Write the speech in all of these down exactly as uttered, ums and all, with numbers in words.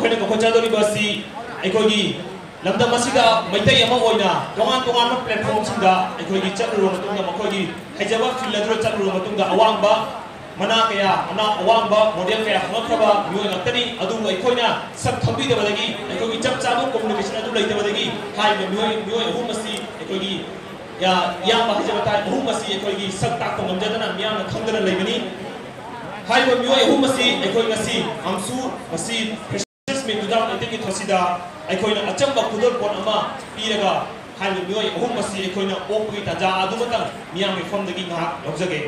ꯑꯩꯈꯣꯏꯅ ꯀꯣꯈꯣꯠꯆꯗꯧꯔꯤꯕ ꯑꯁꯤ ꯑꯩꯈꯣꯏꯒꯤ ꯂꯝꯗꯝ ꯑꯁꯤꯗ ꯃꯩꯇꯩ ꯑꯃ ꯑꯣꯏꯅ ꯇꯣꯉꯥꯟ ꯇꯣꯉꯥꯟꯕ platformꯁꯤꯡꯗ ꯑꯩꯈꯣꯏꯒꯤ ꯆꯠꯂꯨꯔꯕ ꯃꯇꯨꯡꯗ, ꯃꯈꯣꯏꯒꯤ ꯍꯩꯖꯕ field ꯑꯗꯨꯗ ꯆꯠꯂꯨꯔꯕ ꯃꯇꯨꯡꯗ ꯑꯋꯥꯡꯕ ꯃꯅꯥ ꯀꯌꯥ, ꯃꯅꯥ ꯑꯋꯥꯡꯕ model ꯀꯌꯥ ꯐꯪꯂꯛꯈ꯭ꯔꯕ ꯃꯤꯑꯣꯏ ꯉꯥꯛꯇꯅꯤ꯫ ꯑꯗꯨꯕꯨ ꯑꯩꯈꯣꯏꯅ ꯁꯛ ꯈꯪꯕꯤꯗꯕꯗꯒꯤ, ꯑꯩꯈꯣꯏꯒꯤ ꯆꯞ ꯆꯥꯕ communication ꯑꯗꯨ ꯂꯩꯇꯕꯗꯒꯤ ꯍꯥꯏꯔꯤꯕ ꯃꯤꯑꯣꯏ, ꯃꯤꯑꯣꯏ ꯑꯍꯨꯝ ꯑꯁꯤ ꯑꯩꯈꯣꯏꯒꯤ, ꯌꯥ-, ꯏꯌꯥꯝꯕ ꯍꯥꯏꯖꯕ ꯇꯥꯏ, ꯑꯍꯨꯝ ꯑꯁꯤ ꯑꯩꯈꯣꯏꯒꯤ ꯁꯛ ꯇꯥꯛꯄ ꯉꯝꯖꯗꯅ ꯃꯤꯌꯥꯝꯅ ꯈꯪꯗꯅ ꯂꯩꯕꯅꯤ꯫ ꯍꯥꯏꯔꯤꯕ ꯃꯤꯑꯣꯏ ꯑꯍꯨꯝ ꯑꯁꯤ ꯑꯩꯈꯣꯏ ꯉꯁꯤ ꯑꯃꯁꯨ ꯉꯁꯤ Freshers Meet two thousand eighteenꯒꯤ ꯊꯧꯁꯤꯗ ꯑꯩꯈꯣꯏꯅ ꯑꯆꯝꯕ ꯈꯨꯗꯣꯜꯄꯣꯠ ꯑꯃ ꯄꯤꯔꯒ ꯍꯥꯏꯔꯤꯕ ꯃꯤꯑꯣꯏ ꯑꯍꯨꯝ ꯑꯁꯤ ꯑꯩꯈꯣꯏꯅ ꯑꯣꯛꯄꯒꯤ ꯇꯥꯟꯖꯥ ꯑꯗꯨꯃꯇꯪ ꯃꯤꯌꯥꯝꯒꯤ ꯃꯐꯝꯗꯒꯤ ꯉꯥꯏꯍꯥꯛ ꯂꯧꯖꯒꯦ꯫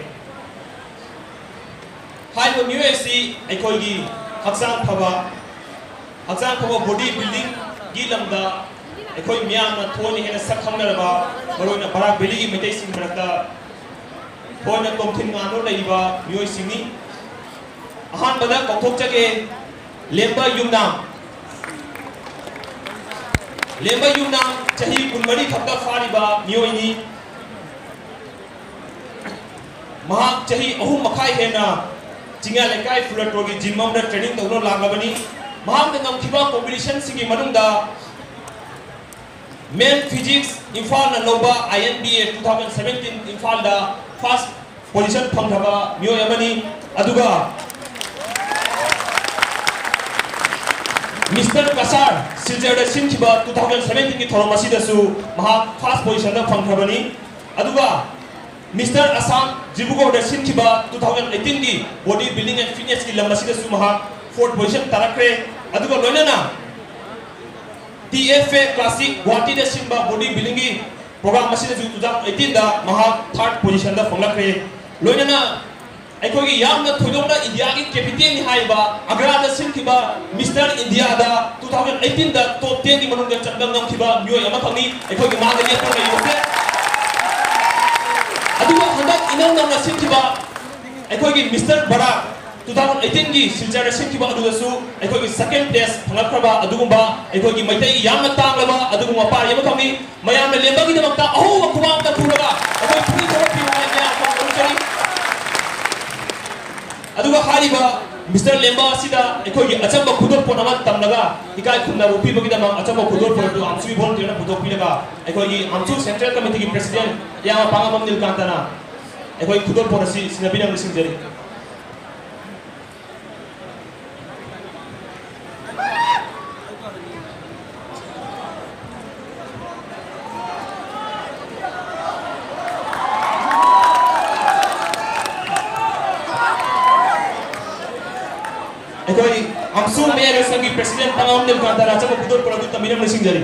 ꯍꯥꯏꯔꯤꯕ ꯃꯤꯑꯣꯏ ꯑꯁꯤ ꯑꯩꯈꯣꯏꯒꯤ ꯍꯛꯆꯥꯡ ꯐꯕ, ꯍꯛꯆꯥꯡ ꯐꯕ body buildingꯒꯤ ꯂꯝꯗ ꯑꯩꯈꯣꯏ ꯃꯤꯌꯥꯝꯅ ꯊꯣꯏꯅ ꯍꯦꯟꯅ ꯁꯛ ꯈꯪꯅꯔꯕ, ꯃꯔꯨꯑꯣꯏꯅ ꯕꯔꯥꯛ Valleyꯒꯤ ꯃꯩꯇꯩꯁꯤꯡ ꯃꯔꯛꯇ ꯊꯣꯏꯅ ꯇꯣꯝꯊꯤꯟ ꯉꯥꯅꯨ ꯂꯩꯔꯤꯕ ꯃꯤꯑꯣꯏꯁꯤꯡꯅꯤ꯫ ꯑꯍꯥꯟꯕꯗ ꯀꯧꯊꯣꯛꯆꯒꯦ, ꯂꯦꯝꯕ ꯌꯨꯝꯅꯥꯝ꯫ ꯂꯦꯝꯕ ꯌꯨꯝꯅꯥꯝ ꯆꯍꯤ ꯀꯨꯟꯃꯔꯤ ꯈꯛꯇ ꯐꯥꯔꯤꯕ ꯃꯤꯑꯣꯏꯅꯤ꯫ ꯃꯍꯥꯛ ꯆꯍꯤ ꯑꯍꯨꯝ ꯃꯈꯥꯏ ꯍꯦꯟꯅ ꯆꯤꯡꯌꯥ ꯂꯩꯀꯥꯏ ꯐꯨꯂꯇꯣꯒꯤ gym ꯑꯃꯗ training ꯇꯧꯗꯨꯅ ꯂꯥꯛꯂꯕꯅꯤ꯫ ꯃꯍꯥꯛꯅ ꯉꯝꯈꯤꯕ competitionꯁꯤꯡꯒꯤ ꯃꯅꯨꯡꯗ Men Physique ꯏꯝꯐꯥꯜꯅ ꯂꯧꯕ I N B A two thousand seventeen ꯏꯝꯐꯥꯜꯗ first position ꯐꯪꯈ꯭ꯔꯕ ꯃꯤꯑꯣꯏ ꯑꯃꯅꯤ꯫ ꯑꯗꯨꯒ Mister ꯀꯁꯥꯔ ꯁꯤꯜꯆꯔꯗ ꯁꯤꯟꯈꯤꯕ two thousand seventeenꯒꯤ ꯊꯧꯔꯝ ꯑꯁꯤꯗꯁꯨ ꯃꯍꯥꯛ first positionꯗ ꯐꯪꯈ꯭ꯔꯕꯅꯤ꯫ ꯑꯗꯨꯒ Mister Assam ꯗꯤꯕ꯭ꯔꯨꯒꯔꯗ ꯁꯤꯟꯈꯤꯕ two thousand eighteenꯒꯤ body building and fitnessꯀꯤ ꯂꯝ ꯑꯁꯤꯗꯁꯨ ꯃꯍꯥꯛ fourth position ꯇꯥꯔꯛꯈ꯭ꯔꯦ꯫ ꯑꯗꯨꯒ ꯂꯣꯏꯅꯅ T F A Classic ꯒꯨꯋꯥꯍꯥꯇꯤꯗ ꯁꯤꯟꯕ body buildingꯒꯤ program ꯑꯁꯤꯗꯁꯨ two thousand eighteenꯗ ꯃꯍꯥꯛ third positionꯗ ꯐꯪꯂꯛꯈ꯭ꯔꯦ꯫ ꯂꯣꯏꯅꯅ ꯑꯩꯈꯣꯏꯒꯤ ꯌꯥꯝꯅ ꯊꯣꯏꯗꯣꯛꯅ ꯏꯟꯗꯤꯌꯥꯒꯤ capitalꯅꯤ ꯍꯥꯏꯔꯤꯕ ꯑꯒ꯭ꯔꯥꯗ ꯁꯤꯟꯈꯤꯕ Mister Indiaꯗ two thousand eighteenꯗ top tenꯒꯤ ꯃꯅꯨꯡꯗ ꯆꯟꯕ ꯉꯝꯈꯤꯕ ꯃꯤꯑꯣꯏ ꯑꯃꯈꯛꯅꯤ ꯑꯩꯈꯣꯏꯒꯤ ꯃꯥꯡꯗ ꯂꯦꯞꯇꯨꯅ ꯂꯩꯔꯤꯕꯁꯦ꯫ ꯑꯗꯨꯒ ꯍꯟꯗꯛ ꯏꯅꯧ ꯅꯧꯅ ꯁꯤꯟꯈꯤꯕ ꯑꯩꯈꯣꯏꯒꯤ Mister ꯕꯔꯥꯛ two thousand eighteenꯒꯤ ꯁꯤꯜꯆꯔꯗ ꯁꯤꯟꯈꯤꯕ ꯑꯗꯨꯗꯁꯨ ꯑꯩꯈꯣꯏꯒꯤ second place ꯐꯪꯂꯛꯈ꯭ꯔꯕ ꯑꯗꯨꯒꯨꯝꯕ ꯑꯩꯈꯣꯏꯒꯤ ꯃꯩꯇꯩꯒꯤ ꯌꯥꯝꯅ ꯇꯥꯡꯂꯕ ꯑꯗꯨꯒꯨꯝꯕ ꯃꯄꯥꯔꯤ ꯑꯃꯈꯛꯅꯤ꯫ ꯃꯌꯥꯝꯅ ꯂꯦꯝꯕꯒꯤꯗꯃꯛꯇ ꯑꯍꯧꯕ ꯈꯨꯕꯥꯛ ꯑꯃ ꯄꯨꯔꯒ ꯑꯩꯈꯣꯏ ꯄꯨꯛꯅꯤꯡ ꯊꯧꯒꯠꯄꯤꯌꯨ ꯍꯥꯏꯅ ꯃꯌꯥꯝ ꯈꯪꯍꯟꯖꯔꯤ꯫ ꯑꯗꯨꯒ ꯍꯥꯏꯔꯤꯕ ꯃꯤꯁꯇꯔ ꯂꯦꯝꯕ ꯑꯁꯤꯗ ꯑꯩꯈꯣꯏꯒꯤ ꯑꯆꯝꯕ ꯈꯨꯗꯣꯜꯄꯣꯠ ꯑꯃ ꯇꯝꯂꯒ ꯏꯀꯥꯏ ꯈꯨꯝꯅꯕ ꯎꯠꯄꯤꯕꯒꯤꯗꯃꯛ ꯑꯆꯝꯕ ꯈꯨꯗꯣꯜꯄꯣꯠ ꯑꯗꯨ ꯑꯝꯁꯨꯒꯤ ꯚꯣꯂꯨꯟꯇꯤꯌꯔꯅ ꯄꯨꯊꯣꯛꯄꯤꯔꯒ ꯑꯩꯈꯣꯏꯒꯤ ꯑꯝꯁꯨ ꯁꯦꯟꯇ꯭ꯔꯦꯜ ꯀꯃꯤꯇꯤꯒꯤ ꯄ꯭ꯔꯦꯁꯤꯗꯦꯟꯠ ꯏꯌꯥꯝꯕ ꯄꯥꯡꯉꯝꯕꯝ ꯅꯤꯜꯀꯥꯟꯇꯅ ꯑꯩꯈꯣꯏ ꯈꯨꯗꯣꯜꯄꯣꯠ ꯑꯁꯤ ꯁꯤꯟꯅꯕꯤꯅꯕ ꯅꯤꯡꯁꯤꯡꯖꯔꯤ꯫ ꯑꯩꯈꯣꯏ ꯑꯝꯁꯨ ꯃꯌꯥꯏ ꯂꯣꯏꯁꯪꯒꯤ ꯄ꯭ꯔꯦꯁꯤꯗꯦꯟꯠ ꯄꯥꯡꯉꯝꯕꯝ ꯅꯤꯜꯀꯥꯟꯇꯅ ꯑꯆꯝꯕ ꯈꯨꯗꯣꯜꯄꯣꯠ ꯑꯗꯨ ꯇꯝꯕꯤꯅꯕ ꯅꯤꯡꯁꯤꯡꯖꯔꯤ꯫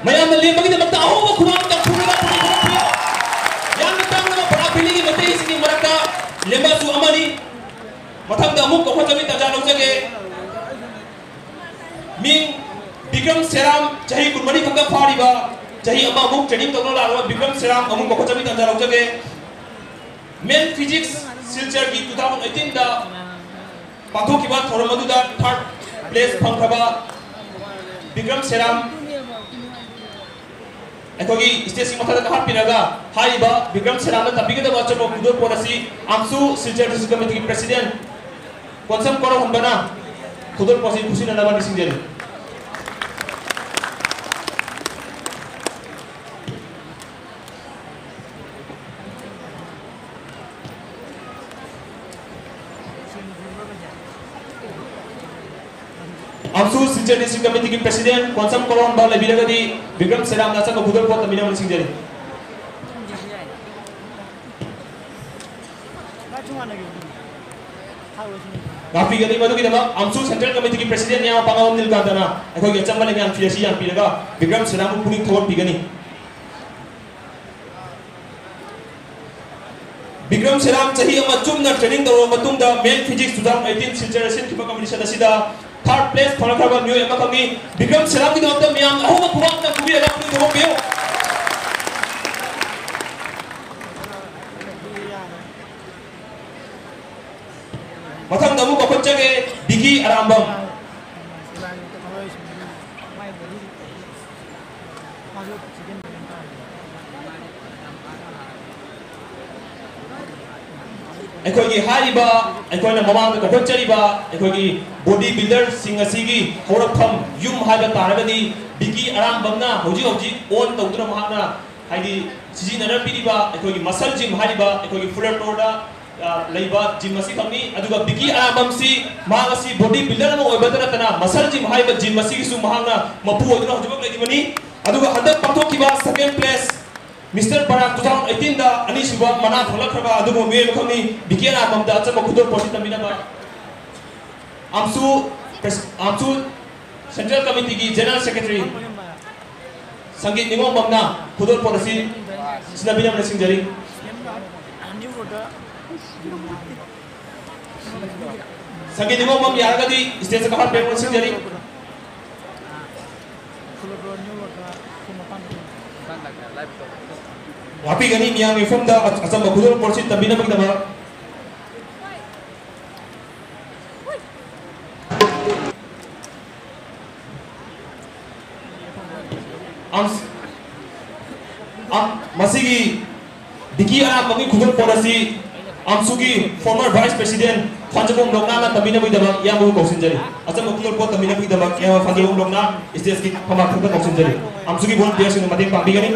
ꯃꯌꯥꯝꯅ ꯂꯦꯝꯕꯒꯤꯗꯃꯛꯇ ꯑꯍꯧꯕ ꯈꯨꯕꯥꯛ ꯑꯃꯇ ꯈꯨꯔꯒ ꯄꯨꯛꯅꯤꯡ ꯊꯧꯒꯠꯄꯤꯌꯨ꯫ ꯌꯥꯝꯅ ꯇꯥꯡꯂꯕ ꯕꯔꯥꯛ ꯚꯦꯂꯤꯒꯤ ꯃꯩꯇꯩꯁꯤꯡꯒꯤ ꯃꯔꯛꯇ ꯂꯦꯝꯕꯁꯨ ꯑꯃꯅꯤ꯫ ꯃꯊꯪꯗ ꯑꯃꯨꯛ ꯀꯧꯈꯠꯆꯕꯒꯤ ꯇꯥꯟꯖꯥ ꯂꯧꯖꯒꯦ꯫ ꯃꯤꯡ ꯕꯤꯀ꯭ꯔꯝ ꯁꯦꯔꯥꯝ, ꯆꯍꯤ ꯀꯨꯟꯃꯔꯤ ꯈꯛꯇ ꯐꯥꯔꯤꯕ, ꯆꯍꯤ ꯑꯃꯃꯨꯛ ꯇ꯭ꯔꯦꯅꯤꯡ ꯇꯧꯗꯨꯅ ꯂꯥꯛꯂꯕ ꯕꯤꯀ꯭ꯔꯝ ꯁꯦꯔꯥꯝ ꯑꯃꯨꯛ ꯀꯧꯈꯠꯆꯕꯒꯤ ꯇꯥꯟꯖꯥ ꯂꯧꯖꯒꯦ꯫ ꯃꯦꯟ ꯐꯤꯖꯤꯛꯁ ꯁꯤꯜꯆꯔꯒꯤ ꯇꯨ ꯊꯥꯎꯖꯟ ꯑꯩꯠꯇꯤꯟꯗ ꯄꯥꯡꯊꯣꯛꯈꯤꯕ ꯊꯧꯔꯝ ꯑꯗꯨꯗ ꯊꯥꯔꯠ ꯄ꯭ꯂꯦꯁ ꯐꯪꯈ꯭ꯔꯕ ꯕꯤꯀ꯭ꯔꯝ ꯁꯦꯔꯥꯝ ꯑꯩꯈꯣꯏꯒꯤ ꯁ꯭ꯇꯦꯖꯀꯤ ꯃꯊꯛꯇ ꯀꯥꯈꯠꯄꯤꯔꯒ ꯍꯥꯏꯔꯤꯕ ꯕꯤꯀ꯭ꯔꯝ ꯁꯦꯔꯥꯝꯅ ꯇꯝꯕꯤꯒꯗꯕ ꯑꯆꯨꯝꯕ ꯈꯨꯗꯣꯜꯄꯣꯠ ꯑꯁꯤ ꯑꯝꯁꯨ ꯁꯤꯜꯆꯔ ꯗꯤꯁꯇ꯭ꯔꯤꯛ ꯀꯃꯤꯇꯤꯒꯤ ꯄ꯭ꯔꯦꯁꯤꯗꯦꯟꯠ ꯀꯣꯟꯁꯝ ꯀꯣꯔꯧꯍꯟꯕꯅ ꯈꯨꯗꯣꯜꯄꯣꯠ ꯑꯁꯤ ꯈꯨꯠꯁꯤꯟꯅꯅꯕ ꯅꯤꯡꯁꯤꯡꯖꯔꯤ꯫ ꯑꯝꯁꯨ ꯁꯤꯜꯆꯔ ꯗꯤꯁꯇ꯭ꯔꯤꯛ ꯀꯃꯤꯇꯤꯒꯤ ꯄ꯭ꯔꯦꯁꯤꯗꯦꯟꯠ ꯀꯣꯟꯁꯝ ꯀꯣꯔꯧꯍꯟꯕ ꯂꯩꯕꯤꯔꯒꯗꯤ ꯕꯤꯀ꯭ꯔꯝ ꯁꯦꯔꯥꯝꯅ ꯑꯆꯝꯕ ꯈꯨꯗꯣꯜꯄꯣꯠ ꯇꯝꯕꯤꯅꯕ ꯅꯤꯡꯁꯤꯡꯖꯔꯤ꯫ ꯉꯥꯛꯄꯤꯒꯅꯤ꯫ ꯃꯗꯨꯒꯤꯗꯃꯛ ꯑꯝꯁꯨ ꯁꯦꯟꯇ꯭ꯔꯦꯜ ꯀꯃꯤꯇꯤꯒꯤ ꯄ꯭ꯔꯦꯁꯤꯗꯦꯟꯠ ꯏꯌꯥꯝꯕ ꯄꯥꯉꯥꯕꯝ ꯅꯤꯜꯀꯥꯟꯇꯅ ꯑꯩꯈꯣꯏꯒꯤ ꯑꯆꯝꯕ ꯂꯩꯉꯥꯛ ꯐꯤ ꯑꯁꯤ ꯌꯥꯟꯕꯤꯔꯒ ꯕꯤꯀ꯭ꯔꯝ ꯁꯦꯔꯥꯝꯕꯨ ꯄꯨꯛꯅꯤꯡ ꯊꯧꯒꯠꯄꯤꯒꯅꯤ꯫ ꯕꯤꯀ꯭ꯔꯝ ꯁꯦꯔꯥꯝ ꯆꯍꯤ ꯑꯃ ꯆꯨꯞꯅ ꯇ꯭ꯔꯦꯅꯤꯡ ꯇꯧꯔꯕ ꯃꯇꯨꯡꯗ men physique two thousand eighteen ꯁꯤꯜꯆꯔꯗ ꯁꯤꯟꯈꯤꯕ ꯀꯝꯄꯤꯇꯤꯁꯟ ꯑꯁꯤꯗ ꯊꯥꯔꯠ ꯄ꯭ꯂꯦꯁ ꯐꯪꯂꯛꯈ꯭ꯔꯕ ꯃꯤꯑꯣꯏ ꯑꯃꯈꯛꯅꯤ꯫ ꯕꯤꯀ꯭ꯔꯝ ꯁꯦꯔꯥꯝꯒꯤꯗꯃꯛꯇ ꯃꯤꯌꯥꯝꯅ ꯑꯍꯧꯕ ꯈꯨꯕꯥꯛ ꯑꯃꯇ ꯈꯨꯕꯤꯔꯒ ꯄꯨꯛꯅꯤꯡ ꯊꯧꯒꯠꯄꯤꯌꯨ꯫ ꯃꯊꯪꯗ ꯑꯃꯨꯛ ꯀꯧꯈꯠꯆꯒꯦ, ꯕꯤꯀꯤ ꯑꯔꯥꯝꯕꯝ꯫ ꯑꯩꯈꯣꯏꯒꯤ ꯍꯥꯏꯔꯤꯕ, ꯑꯩꯈꯣꯏꯅ ꯃꯃꯥꯡꯗ ꯀꯧꯈꯠꯆꯔꯤꯕ ꯑꯩꯈꯣꯏꯒꯤ ꯕꯣꯗꯤ ꯕꯤꯜꯗꯔꯁꯤꯡ ꯑꯁꯤꯒꯤ ꯍꯧꯔꯛꯐꯝ ꯌꯨꯝ ꯍꯥꯏꯕ ꯇꯥꯔꯒꯗꯤ ꯕꯤꯀꯤ ꯑꯔꯥꯝꯕꯝꯅ ꯍꯧꯖꯤꯛ ꯍꯧꯖꯤꯛ ꯑꯣꯟ ꯇꯧꯗꯨꯅ ꯃꯍꯥꯛꯅ ꯍꯥꯏꯗꯤ ꯁꯤꯖꯤꯟꯅꯔꯛꯄꯤꯔꯤꯕ ꯑꯩꯈꯣꯏꯒꯤ ꯃꯁꯜ ꯖꯤꯝ ꯍꯥꯏꯔꯤꯕ ꯑꯩꯈꯣꯏꯒꯤ ꯐꯨꯂꯔ ꯇꯣꯔꯗ, ꯑ, ꯂꯩꯕ ꯖꯤꯝ ꯑꯁꯤꯈꯛꯅꯤ꯫ ꯑꯗꯨꯒ ꯕꯤꯀꯤ ꯑꯔꯥꯝꯕꯝꯁꯤ ꯃꯍꯥꯛ ꯑꯁꯤ ꯕꯣꯗꯤ ꯕꯤꯜꯗꯔ ꯑꯃ ꯑꯣꯏꯕꯇ ꯅꯠꯇꯅ ꯃꯁꯜ ꯖꯤꯝ ꯍꯥꯏꯔꯤꯕ ꯖꯤꯝ ꯑꯁꯤꯒꯤꯁꯨ ꯃꯍꯥꯛꯅ ꯃꯄꯨ ꯑꯣꯏꯗꯨꯅ ꯍꯧꯖꯤꯛꯃꯛ ꯂꯩꯔꯤꯕꯅꯤ꯫ ꯑꯗꯨꯒ ꯍꯟꯗꯛ ꯄꯥꯡꯊꯣꯛꯈꯤꯕ ꯁꯦꯀꯦꯟ ꯄ꯭ꯂꯦꯁ ꯃꯤꯁꯇꯔ ꯕꯔꯥꯛ ꯇꯨ ꯊꯥꯎꯖꯟ ꯑꯩꯠꯇꯤꯟꯗ ꯑꯅꯤꯁꯨꯕ ꯃꯅꯥ ꯐꯪꯂꯛꯈ꯭ꯔꯕ ꯑꯗꯨꯒꯨꯝꯕ ꯃꯤꯑꯣꯏ ꯑꯃꯈꯛꯅꯤ꯫ ꯕꯤꯀꯤ ꯑꯔꯥꯝꯕꯝꯗ ꯑꯆꯝꯕ ꯈꯨꯗꯣꯜ ꯄꯣꯠꯁꯤ ꯇꯝꯕꯤꯅꯕ ꯑꯝꯁꯨ ꯄ꯭ꯔꯦꯁ-, ꯑꯝꯁꯨ ꯁꯦꯟꯇ꯭ꯔꯦꯜ ꯀꯃꯤꯇꯤꯒꯤ ꯖꯦꯅꯔꯦꯜ ꯁꯦꯀ꯭ꯔꯦꯇꯔꯤ ꯁꯪꯒꯤꯠ ꯅꯤꯉꯣꯝꯕꯝꯅ ꯈꯨꯗꯣꯜ ꯄꯣꯠ ꯑꯁꯤ ꯁꯤꯟꯅꯕꯤꯅꯕ ꯅꯤꯡꯁꯤꯡꯖꯔꯤ꯫ ꯁꯪꯒꯤꯠ ꯅꯤꯉꯣꯝꯕꯝ ꯌꯥꯔꯒꯗꯤ ꯁ꯭ꯇꯦꯖꯇ ꯀꯥꯈꯠꯄꯤꯔꯛꯄ ꯅꯤꯡꯁꯤꯡꯖꯔꯤ꯫ ꯉꯥꯛꯄꯤꯒꯅꯤ ꯃꯤꯌꯥꯝꯒꯤ ꯃꯐꯝꯗ ꯑꯆꯝꯕ ꯈꯨꯗꯣꯜ ꯄꯣꯠꯁꯤ ꯇꯝꯕꯤꯅꯕꯒꯤꯗꯃꯛ꯫ ꯑꯝꯁ-, ꯑꯝ-, ꯃꯁꯤꯒꯤ ꯕꯤꯀꯤ ꯑꯔꯥꯝꯕꯝꯒꯤ ꯈꯨꯗꯣꯜ ꯄꯣꯠ ꯑꯁꯤ ꯑꯝꯁꯨꯒꯤ former vice president ꯐꯥꯟꯖꯕꯣꯝ ꯔꯣꯛꯅꯥꯅ ꯇꯝꯕꯤꯅꯕꯒꯤꯗꯃꯛ ꯏꯌꯥꯝꯕꯕꯨ ꯀꯧꯁꯤꯟꯖꯔꯤ꯫ ꯑꯆꯝꯕ ꯈꯨꯗꯣꯜ ꯄꯣꯠ ꯇꯝꯕꯤꯅꯕꯒꯤꯗꯃꯛ ꯏꯌꯥꯝꯕ ꯐꯥꯟꯖꯕꯣꯝ ꯔꯣꯛꯅꯥ ꯁ꯭ꯇꯦꯖꯀꯤ ꯃꯃꯥꯡꯊꯛꯇ ꯀꯧꯁꯤꯟꯖꯔꯤ꯫ ꯑꯝꯁꯨꯒꯤ ꯚꯣꯂꯨꯟꯇꯤꯌꯔꯁꯤꯡꯅ ꯃꯇꯦꯡ ꯄꯥꯡꯕꯤꯒꯅꯤ꯫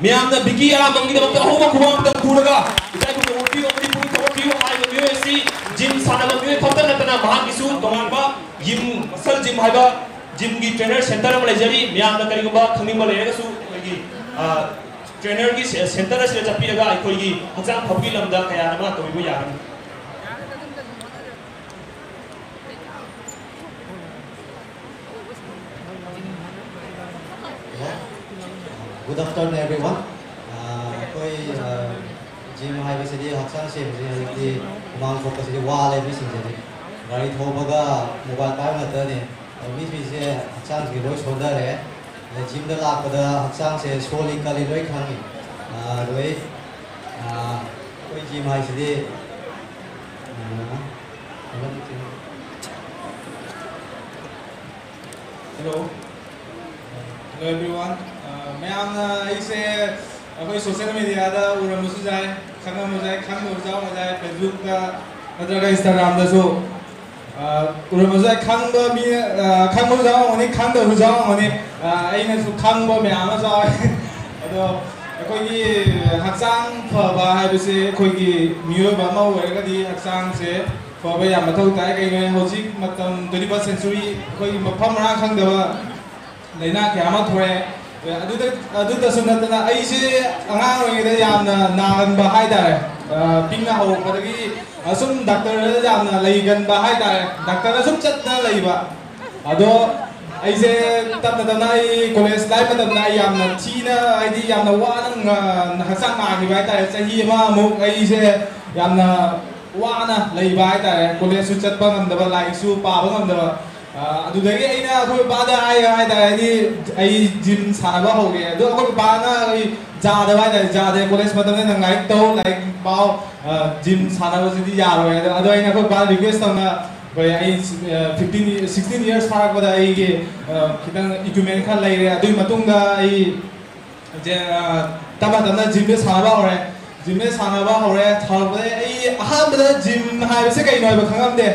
ꯃꯤꯌꯥꯝꯅ ꯕꯤꯀꯤ ꯑꯔꯥꯝꯕꯝꯒꯤꯗꯃꯛꯇ ꯑꯍꯧꯕ ꯈꯨꯕꯥꯛ ꯑꯃꯇꯪ ꯈꯨꯔꯒ ꯏꯀꯥꯏ ꯈꯨꯝꯅꯕ ꯎꯠꯄꯤꯌꯨ ꯑꯃꯗꯤ ꯄꯨꯛꯅꯤꯡ ꯊꯧꯒꯠꯄꯤꯌꯨ꯫ ꯍꯥꯏꯔꯤꯕ ꯃꯤꯑꯣꯏ ꯑꯁꯤ ꯖꯤꯝ ꯁꯥꯟꯅꯕ ꯃꯤꯑꯣꯏ ꯈꯛꯇ ꯅꯠꯇꯅ ꯃꯍꯥꯛꯀꯤꯁꯨ ꯇꯣꯉꯥꯟꯕ ꯌꯨꯝ ꯃꯁꯜ ꯖꯤꯝ ꯍꯥꯏꯕ ꯖꯤꯝꯒꯤ ꯇ꯭ꯔꯦꯅꯔ ꯁꯦꯟꯇꯔ ꯑꯃ ꯂꯩꯖꯔꯤ꯫ ꯃꯤꯌꯥꯝꯅ ꯀꯔꯤꯒꯨꯝꯕ ꯈꯪꯅꯤꯡꯕ ꯂꯩꯔꯒꯁꯨ ꯑꯩꯈꯣꯏꯒꯤ, ꯑ, ꯇ꯭ꯔꯦꯅꯔꯒꯤ ꯁꯦ-, ꯁꯦꯟꯇꯔ ꯑꯁꯤꯗ ꯆꯠꯄꯤꯔꯒ ꯑꯩꯈꯣꯏꯒꯤ ꯍꯛꯆꯥꯡ ꯐꯕꯒꯤ ꯂꯝꯗ ꯀꯌꯥ ꯑꯃ ꯇꯧꯕꯤꯕ ꯌꯥꯒꯅꯤ꯫ Good afternoon, everyone. ꯑꯥ, ꯑꯩꯈꯣꯏ, ꯑꯥ, ꯖꯤꯝ ꯍꯥꯏꯕꯁꯤꯗꯤ ꯍꯛꯆꯥꯡ ꯁꯦꯝꯕꯁꯤ ꯍꯧꯖꯤꯛꯇꯤ ꯍꯨꯃꯥꯡ ꯊꯣꯛꯄꯁꯤꯗꯤ ꯋꯥꯔꯦ ꯃꯤꯁꯤꯡꯁꯤꯗꯤ꯫ ꯒꯥꯔꯤ ꯊꯧꯕꯒ ꯃꯣꯕꯥꯏꯜ ꯄꯥꯏꯕ ꯉꯥꯛꯇꯅꯤ꯫ ꯑꯗꯣ ꯃꯤꯁꯤꯡꯁꯦ ꯍꯛꯆꯥꯡꯁꯤꯗꯤ ꯂꯣꯏ ꯁꯣꯟꯊꯔꯦ꯫ ꯑꯗ ꯖꯤꯝꯗ ꯂꯥꯛꯄꯗ ꯍꯛꯆꯥꯡꯁꯦ ꯁꯣꯜꯂꯤ ꯀꯜꯂꯤ ꯂꯣꯏ ꯈꯪꯉꯤ꯫ ꯑꯥ, ꯑꯗꯨꯗꯩ, ꯑꯥ, ꯑꯩꯈꯣꯏ ꯖꯤꯝ ꯍꯥꯏꯁꯤꯗꯤ, ꯑꯥ, Hello. Hello everyone. ꯑꯥ, ꯃꯌꯥꯝꯅ ꯑꯩꯁꯦ ꯑꯩꯈꯣꯏ ꯁꯣꯁꯤꯌꯦꯜ ꯃꯦꯗꯤꯌꯥꯗ ꯎꯔꯝꯕꯁꯨ ꯌꯥꯏ, ꯈꯪꯉꯝꯕꯁꯨ ꯌꯥꯏ, ꯈꯪꯗꯕꯁꯨ ꯌꯥꯎꯔꯝꯕꯁꯨ ꯌꯥꯏ, ꯐꯦꯁꯕꯨꯛꯇ ꯅꯠꯇ꯭ꯔꯒ ꯏꯟꯁꯇꯥꯒ꯭ꯔꯥꯝꯗꯁꯨ, ꯑ, ꯎꯔꯝꯕꯁꯨ ꯌꯥꯏ꯫ ꯈꯪꯕ ꯃꯤ, ꯑ, ꯈꯪꯕꯁꯨ ꯌꯥꯎꯔꯝꯒꯅꯤ, ꯈꯪꯗꯕꯁꯨ ꯌꯥꯎꯔꯝꯒꯅꯤ꯫ ꯑ, ꯑꯩꯅꯁꯨ ꯈꯪꯕ ꯃꯌꯥꯝ ꯑꯃꯁꯨ ꯌꯥꯎꯋꯦ꯫ ꯑꯗꯣ ꯑꯩꯈꯣꯏꯒꯤ ꯍꯛꯆꯥꯡ ꯐꯕ ꯍꯥꯏꯕꯁꯦ ꯑꯩꯈꯣꯏꯒꯤ ꯃꯤꯑꯣꯏꯕ ꯑꯃ ꯑꯣꯏꯔꯒꯗꯤ ꯍꯛꯆꯥꯡꯁꯦ ꯐꯕ ꯌꯥꯝ ꯃꯊꯧ ꯇꯥꯏ꯫ ꯀꯩꯒꯤꯅꯣ ꯍꯥꯏ, ꯍꯧꯖꯤꯛ ꯃꯇꯝ twenty first century, ꯑꯩꯈꯣꯏꯒꯤ ꯃꯐꯝ ꯃꯔꯥꯡ ꯈꯪꯗꯕ ꯂꯥꯏꯅꯥ ꯀꯌꯥ ꯑꯃ ꯊꯣꯛꯑꯦ꯫ ꯑꯗꯨꯗ, ꯑꯗꯨꯗꯁꯨ ꯅꯠꯇꯅ ꯑꯩꯁꯦ ꯑꯉꯥꯡ ꯑꯣꯏꯔꯤꯉꯩꯗ ꯌꯥꯝꯅ ꯅꯥꯒꯟꯕ ꯍꯥꯏꯇꯥꯔꯦ꯫ ꯑ, ꯄꯤꯛꯅ ꯍꯧꯔꯛꯄꯗꯒꯤ ꯑꯁꯨꯝ ꯗꯥꯛꯇꯔꯗ ꯌꯥꯝꯅ ꯂꯩꯒꯟꯕ ꯍꯥꯏꯇꯥꯔꯦ꯫ ꯗꯥꯛꯇꯔꯗ ꯁꯨꯝ ꯆꯠꯇꯅ ꯂꯩꯕ꯫ ꯑꯗꯣ ꯑꯩꯁꯦ ꯇꯞꯅ ꯇꯞꯅ ꯑꯩ ꯀꯣꯂꯦꯖ ꯂꯥꯏꯐ ꯃꯇꯝꯗ ꯑꯩ ꯌꯥꯝꯅ ꯊꯤꯅ, ꯍꯥꯏꯗꯤ ꯌꯥꯝꯅ ꯋꯥꯅ ꯉ-, ꯍꯛꯆꯥꯡ ꯅꯥꯈꯤꯕ ꯍꯥꯏꯇꯥꯔꯦ꯫ ꯆꯍꯤ ꯑꯃꯃꯨꯛ ꯑꯩꯁꯦ ꯌꯥꯝꯅ ꯋꯥꯅ ꯂꯩꯕ ꯍꯥꯏꯇꯥꯔꯦ꯫ ꯀꯣꯂꯦꯖꯁꯨ ꯆꯠꯄ ꯉꯝꯗꯕ, ꯂꯥꯏꯔꯤꯛꯁꯨ ꯄꯥꯕ ꯉꯝꯗꯕ꯫ ꯑ, ꯑꯗꯨꯗꯒꯤ ꯑꯩꯅ ꯑꯩꯈꯣꯏ ꯕꯥꯗ ꯍꯥꯏ ꯍꯥꯏꯇꯥꯔꯦ, ꯍꯥꯏꯗꯤ ꯑꯩ ꯖꯤꯝ ꯁꯥꯟꯅꯕ ꯍꯧꯒꯦ꯫ ꯑꯗꯣ ꯑꯩꯈꯣꯏ ꯕꯥꯅ ꯑꯩ ꯌꯥꯗꯕ ꯍꯥꯏꯇꯥꯔꯦ, ꯌꯥꯗꯦ, ꯀꯣꯂꯦꯖ ꯃꯇꯝꯗ ꯅꯪ ꯂꯥꯏꯔꯤꯛ ꯇꯧ, ꯂꯥꯏꯔꯤꯛ ꯄꯥꯎ, ꯑ, ꯖꯤꯝ ꯁꯥꯟꯅꯕꯁꯤꯗꯤ ꯌꯥꯔꯣꯏ꯫ ꯑꯗꯣ, ꯑꯗꯣ ꯑꯩꯅ ꯑꯩꯈꯣꯏ ꯕꯥꯗ ꯔꯤꯀ꯭ꯋꯦꯁ ꯇꯧꯅ, ꯑꯩꯈꯣꯏ, ꯑꯩ, ꯑ, fifteen, sixteen years ꯐꯥꯔꯛꯄꯗ ꯑꯩꯒꯤ, ꯑ, ꯈꯤꯇꯪ ꯏꯀ꯭ꯋꯤꯞꯃꯦꯟ ꯈꯔ ꯂꯩꯔꯦ꯫ ꯑꯗꯨꯒꯤ ꯃꯇꯨꯡꯗ ꯑꯩ ꯖꯦ-, ꯑ, ꯇꯞꯅ ꯇꯞꯅ ꯖꯤꯝꯁꯦ ꯁꯥꯟꯅꯕ ꯍꯧꯔꯦ꯫ ꯖꯤꯝꯁꯦ ꯁꯥꯟꯅꯕ ꯍꯧꯔꯦ꯫ ꯍꯧꯔꯛꯄꯗꯒꯤ ꯑꯩ ꯑꯍꯥꯟꯕꯗ ꯖꯤꯝ ꯍꯥꯏꯕꯁꯦ ꯀꯩꯅꯣ ꯍꯥꯏꯕ ꯈꯪꯉꯝꯗꯦ꯫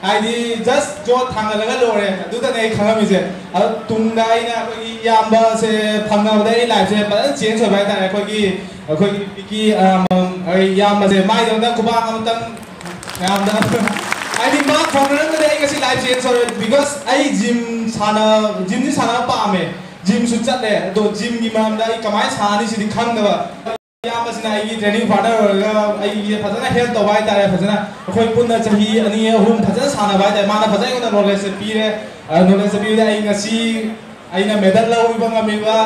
ꯍꯥꯏꯗꯤ just ꯌꯣꯠ ꯊꯥꯡꯒꯠꯂꯒ ꯂꯣꯏꯔꯦ, ꯑꯗꯨꯗꯅꯦ ꯑꯩ ꯈꯪꯉꯝꯃꯤꯁꯦ꯫ ꯑꯗꯨ ꯇꯨꯡꯗ ꯑꯩꯅ ꯑꯩꯈꯣꯏꯒꯤ ꯏꯌꯥꯝꯕꯁꯦ ꯐꯪꯅꯕꯗ ꯑꯩ ꯂꯥꯏꯐꯁꯦ ꯐꯖꯅ ꯆꯦꯟꯖ ꯑꯣꯏꯕ ꯍꯥꯏꯇꯥꯔꯦ꯫ ꯑꯩꯈꯣꯏꯒꯤ, ꯑꯩꯈꯣꯏꯒꯤ ꯄꯤꯀꯤ, ꯑ, ꯑꯩ ꯏꯌꯥꯝꯕꯁꯦ ꯃꯥꯏꯗꯃꯛꯇ ꯈꯨꯕꯥꯛ ꯑꯃꯇꯪ ꯃꯌꯥꯝꯗ꯫ ꯍꯥꯏꯗꯤ ꯃꯥ ꯐꯪꯅꯔꯝꯕꯗꯤ ꯑꯩ ꯉꯁꯤ ꯂꯥꯏꯐ ꯆꯦꯟꯖ ꯑꯣꯏꯔꯦ, because ꯑꯩ ꯖꯤꯝ ꯁꯥꯟꯅ, ꯖꯤꯝꯗꯤ ꯁꯥꯟꯅꯕ ꯄꯥꯝꯃꯦ, ꯖꯤꯝꯁꯨ ꯆꯠꯂꯦ, ꯑꯗꯣ ꯖꯤꯝꯒꯤ ꯃꯔꯝꯗ ꯑꯩ ꯀꯃꯥꯏꯅ ꯁꯥꯟꯅꯅꯤ ꯁꯤꯗꯤ ꯈꯪꯗꯕ꯫ ꯏꯌꯥꯝꯕꯁꯤꯅ ꯑꯩꯒꯤ ꯇ꯭ꯔꯦꯅꯤꯡ ꯄꯥꯔꯠꯅꯔ ꯑꯣꯏꯔꯒ ꯑꯩꯒꯤ ꯐꯖꯅ ꯍꯦꯜꯞ ꯇꯧꯕ ꯍꯥꯏꯇꯥꯔꯦ꯫ ꯐꯖꯅ ꯑꯩꯈꯣꯏ ꯄꯨꯟꯅ ꯆꯍꯤ ꯑꯅꯤ ꯑꯍꯨꯝ ꯐꯖꯅ ꯁꯥꯟꯅꯕ ꯍꯥꯏꯇꯥꯔꯦ꯫ ꯃꯥꯅ ꯐꯖꯅ ꯑꯩꯉꯣꯟꯗ ꯅꯣꯂꯦꯖꯁꯦ ꯄꯤꯔꯦ꯫ ꯅꯣꯂꯦꯖꯁꯦ ꯄꯤꯕꯗ ꯑꯩ ꯉꯁꯤ ꯑꯩꯅ ꯃꯦꯗꯜ ꯂꯧꯕ ꯉꯝꯃꯤꯕ,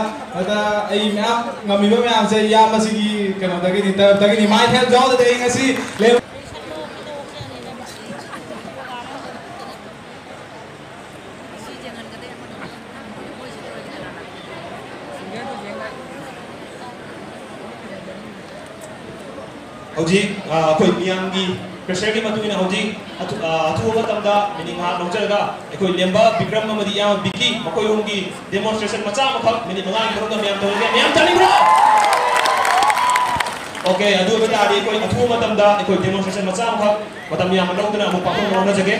ꯑꯗ ꯑꯩ ꯃꯌꯥꯝ ꯉꯝꯃꯤꯕ ꯃꯌꯥꯝꯁꯦ ꯏꯌꯥꯝꯕꯁꯤꯒꯤ ꯀꯩꯅꯣꯗꯒꯤꯅꯤ, ꯇꯔꯞꯇꯒꯤꯅꯤ꯫ ꯃꯥꯏ ꯍꯦꯜꯞ ꯌꯥꯎꯗꯗꯤ ꯑꯩ ꯉꯁꯤ ꯂꯩ- ꯍꯧꯖꯤꯛ, ꯑ, ꯑꯩꯈꯣꯏ ꯃꯤꯌꯥꯝꯒꯤ ꯄ꯭ꯔꯦꯁꯔꯒꯤ ꯃꯇꯨꯡ ꯏꯟꯅ ꯍꯧꯖꯤꯛ ꯑꯊꯨ-, ꯑ, ꯑꯊꯨꯕ ꯃꯇꯝꯗ ꯃꯤꯅꯤꯠ ꯉꯥꯏꯍꯥꯛ ꯂꯧꯖꯔꯒ ꯑꯩꯈꯣꯏ ꯂꯦꯝꯕ ꯕꯤꯀ꯭ꯔꯝ ꯑꯃꯗꯤ ꯏꯌꯥꯝꯕ ꯕꯤꯀꯤ, ꯃꯈꯣꯏ ꯑꯍꯨꯝꯒꯤ ꯗꯦꯃꯣꯟꯁꯇ꯭ꯔꯦꯁꯟ ꯃꯆꯥ ꯑꯃꯈꯛ ꯃꯤꯅꯤꯠ ꯃꯉꯥꯒꯤ ꯃꯅꯨꯡꯗ ꯃꯌꯥꯝ ꯇꯧꯖꯒꯦ꯫ ꯃꯌꯥꯝ ꯇꯥꯅꯤꯡꯕ꯭ꯔꯣ? Okay, ꯑꯗꯨ ꯑꯣꯏꯕ ꯇꯥꯔꯗꯤ ꯑꯩꯈꯣꯏ ꯑꯊꯨꯕ ꯃꯇꯝꯗ ꯑꯩꯈꯣꯏ demonstration ꯃꯆꯥ ꯑꯃꯈꯛ ꯃꯇꯝ ꯌꯥꯝꯅ ꯂꯧꯗꯅ ꯑꯃꯨꯛ ꯄꯥꯡꯊꯣꯛꯅꯕ ꯍꯣꯠꯅꯖꯒꯦ꯫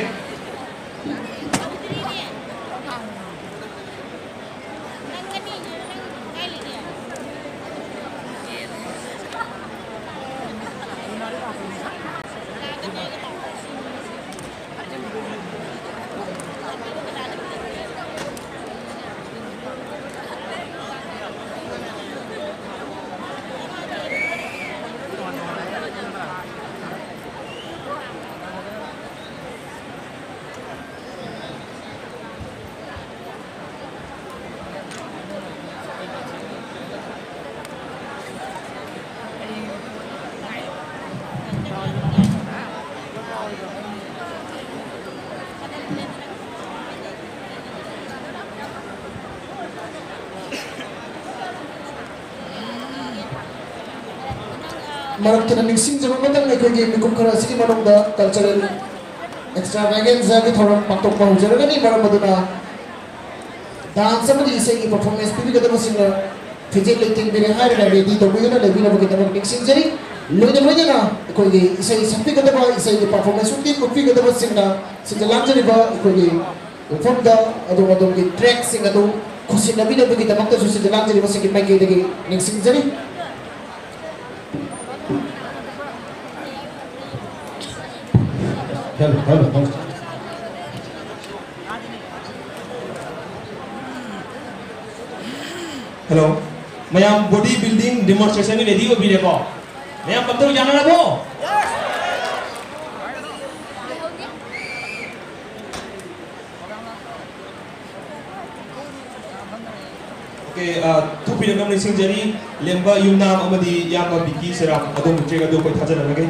ꯃꯔꯛ ꯊꯠꯅ ꯅꯤꯡꯁꯤꯡꯖꯕ ꯑꯃꯇꯪ, ꯑꯩꯈꯣꯏꯒꯤ ꯃꯤꯀꯨꯞ ꯈꯔ ꯑꯁꯤꯒꯤ ꯃꯅꯨꯡꯗ cultural extravaganzaꯒꯤ ꯊꯧꯔꯝ ꯄꯥꯡꯊꯣꯛꯄ ꯍꯧꯖꯔꯒꯅꯤ꯫ ꯃꯔꯝ ꯑꯗꯨꯅ dance ꯑꯃꯗꯤ ꯏꯁꯩꯒꯤ performance ꯄꯤꯕꯤꯒꯗꯕꯁꯤꯡꯅ ꯐꯤꯖꯦꯠ ꯂꯩꯇꯦꯡꯕꯤꯔꯦ ꯍꯥꯏꯔꯒ ready ꯇꯧꯕꯤꯗꯨꯅ ꯂꯩꯕꯤꯅꯕꯒꯤꯗꯃꯛ ꯅꯤꯡꯁꯤꯡꯖꯔꯤ꯫ ꯂꯣꯏꯅ ꯂꯣꯏꯅꯅ ꯑꯩꯈꯣꯏꯒꯤ ꯏꯁꯩ ꯁꯛꯄꯤꯒꯗꯕ, ꯏꯁꯩꯒꯤ performance ꯎꯠꯄꯤ-, ꯎꯠꯄꯤꯒꯗꯕꯁꯤꯡꯅ ꯁꯤꯟꯖ ꯂꯥꯡꯖꯔꯤꯕ ꯑꯩꯈꯣꯏꯒꯤ ꯃꯐꯝꯗ ꯑꯗꯣꯝ ꯑꯗꯣꯝꯒꯤ trackꯁꯤꯡ ꯑꯗꯨ ꯈꯨꯠꯁꯤꯟꯅꯕꯤꯅꯕꯒꯤꯗꯃꯛꯇꯁꯨ ꯁꯤꯟꯖ ꯂꯥꯡꯖꯔꯤꯕꯁꯤꯡꯒꯤ ꯃꯥꯏꯀꯩꯗꯒꯤ ꯅꯤꯡꯁꯤꯡꯖꯔꯤ꯫ Hello, hello, hello. Hello. ꯃꯌꯥꯝ body building demonstrationꯒꯤ ready ꯑꯣꯏꯕꯤꯔꯦꯀꯣ? ꯃꯌꯥꯝ ꯀꯝꯗꯧ ꯌꯥꯅꯔꯕꯣ? Okay, ꯑ, ꯊꯣꯛꯄꯤꯔꯛꯅꯕ ꯅꯤꯡꯁꯤꯡꯖꯔꯤ꯫ ꯂꯦꯝꯕ ꯌꯨꯝꯅꯥꯝ ꯑꯃꯗꯤ ꯏꯌꯥꯝꯕ ꯕꯤꯀꯤ ꯁꯦꯔꯥꯝ, ꯑꯗꯣꯝꯒꯤ track ꯑꯗꯨ ꯑꯩꯈꯣꯏ ꯊꯥꯖꯅꯔꯒꯦ꯫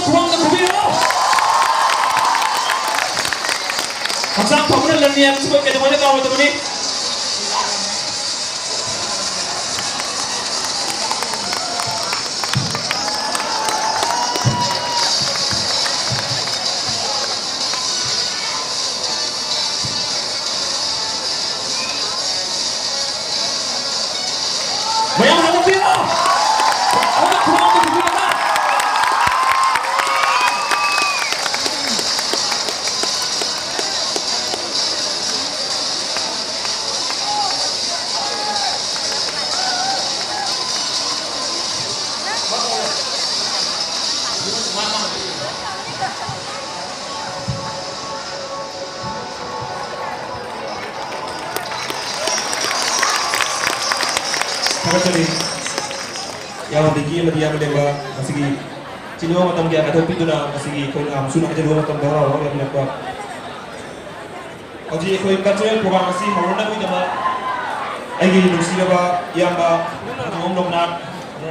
ꯈꯨꯕꯥꯛꯅ ꯈꯨꯕꯤꯔꯛꯑꯣ꯫ ꯍꯛꯆꯥꯡ ꯐꯕꯅ ꯂꯟꯅꯤ ꯍꯥꯏꯕꯁꯤ ꯑꯩꯈꯣꯏ ꯀꯩꯗꯧꯉꯩꯗ ꯀꯥꯎꯔꯣꯏꯗꯕꯅꯤ꯫ ꯃꯌꯥꯝ ꯍꯧꯒꯠꯄꯤꯔꯣ꯫ ꯍꯧꯒꯠ-, ꯈꯨꯕꯥꯛ ꯑꯝꯇ ꯈꯨꯕꯤꯔꯣ꯫ ꯊꯥꯒꯠꯆꯔꯤ꯫ ꯌꯥꯝꯅ ꯄꯤꯛꯄꯤ ꯑꯃꯗꯤ ꯌꯥꯝꯅ ꯂꯦꯝꯕ ꯉꯁꯤꯒꯤ ꯆꯤꯟꯕ ꯃꯇꯝ ꯀꯌꯥ ꯀꯥꯏꯊꯣꯛꯄꯤꯗꯨꯅ ꯉꯁꯤꯒꯤ ꯑꯩꯈꯣꯏ ꯃꯌꯥꯝꯁꯨ ꯅꯨꯡꯉꯥꯏꯖꯗꯕ ꯃꯇꯝꯗ ꯍꯔꯥꯎ ꯍꯔꯥꯎ ꯌꯥꯕꯤꯔꯛꯄ꯫ ꯍꯧꯖꯤꯛ ꯑꯩꯈꯣꯏ cultural program ꯑꯁꯤ ꯍꯧꯔꯛꯅꯕꯒꯤꯗꯃꯛ ꯑꯩꯒꯤ ꯅꯨꯡꯁꯤꯔꯕ ꯏꯌꯥꯝꯕ ꯑꯖꯣꯝ ꯂꯣꯛꯅꯥꯊ,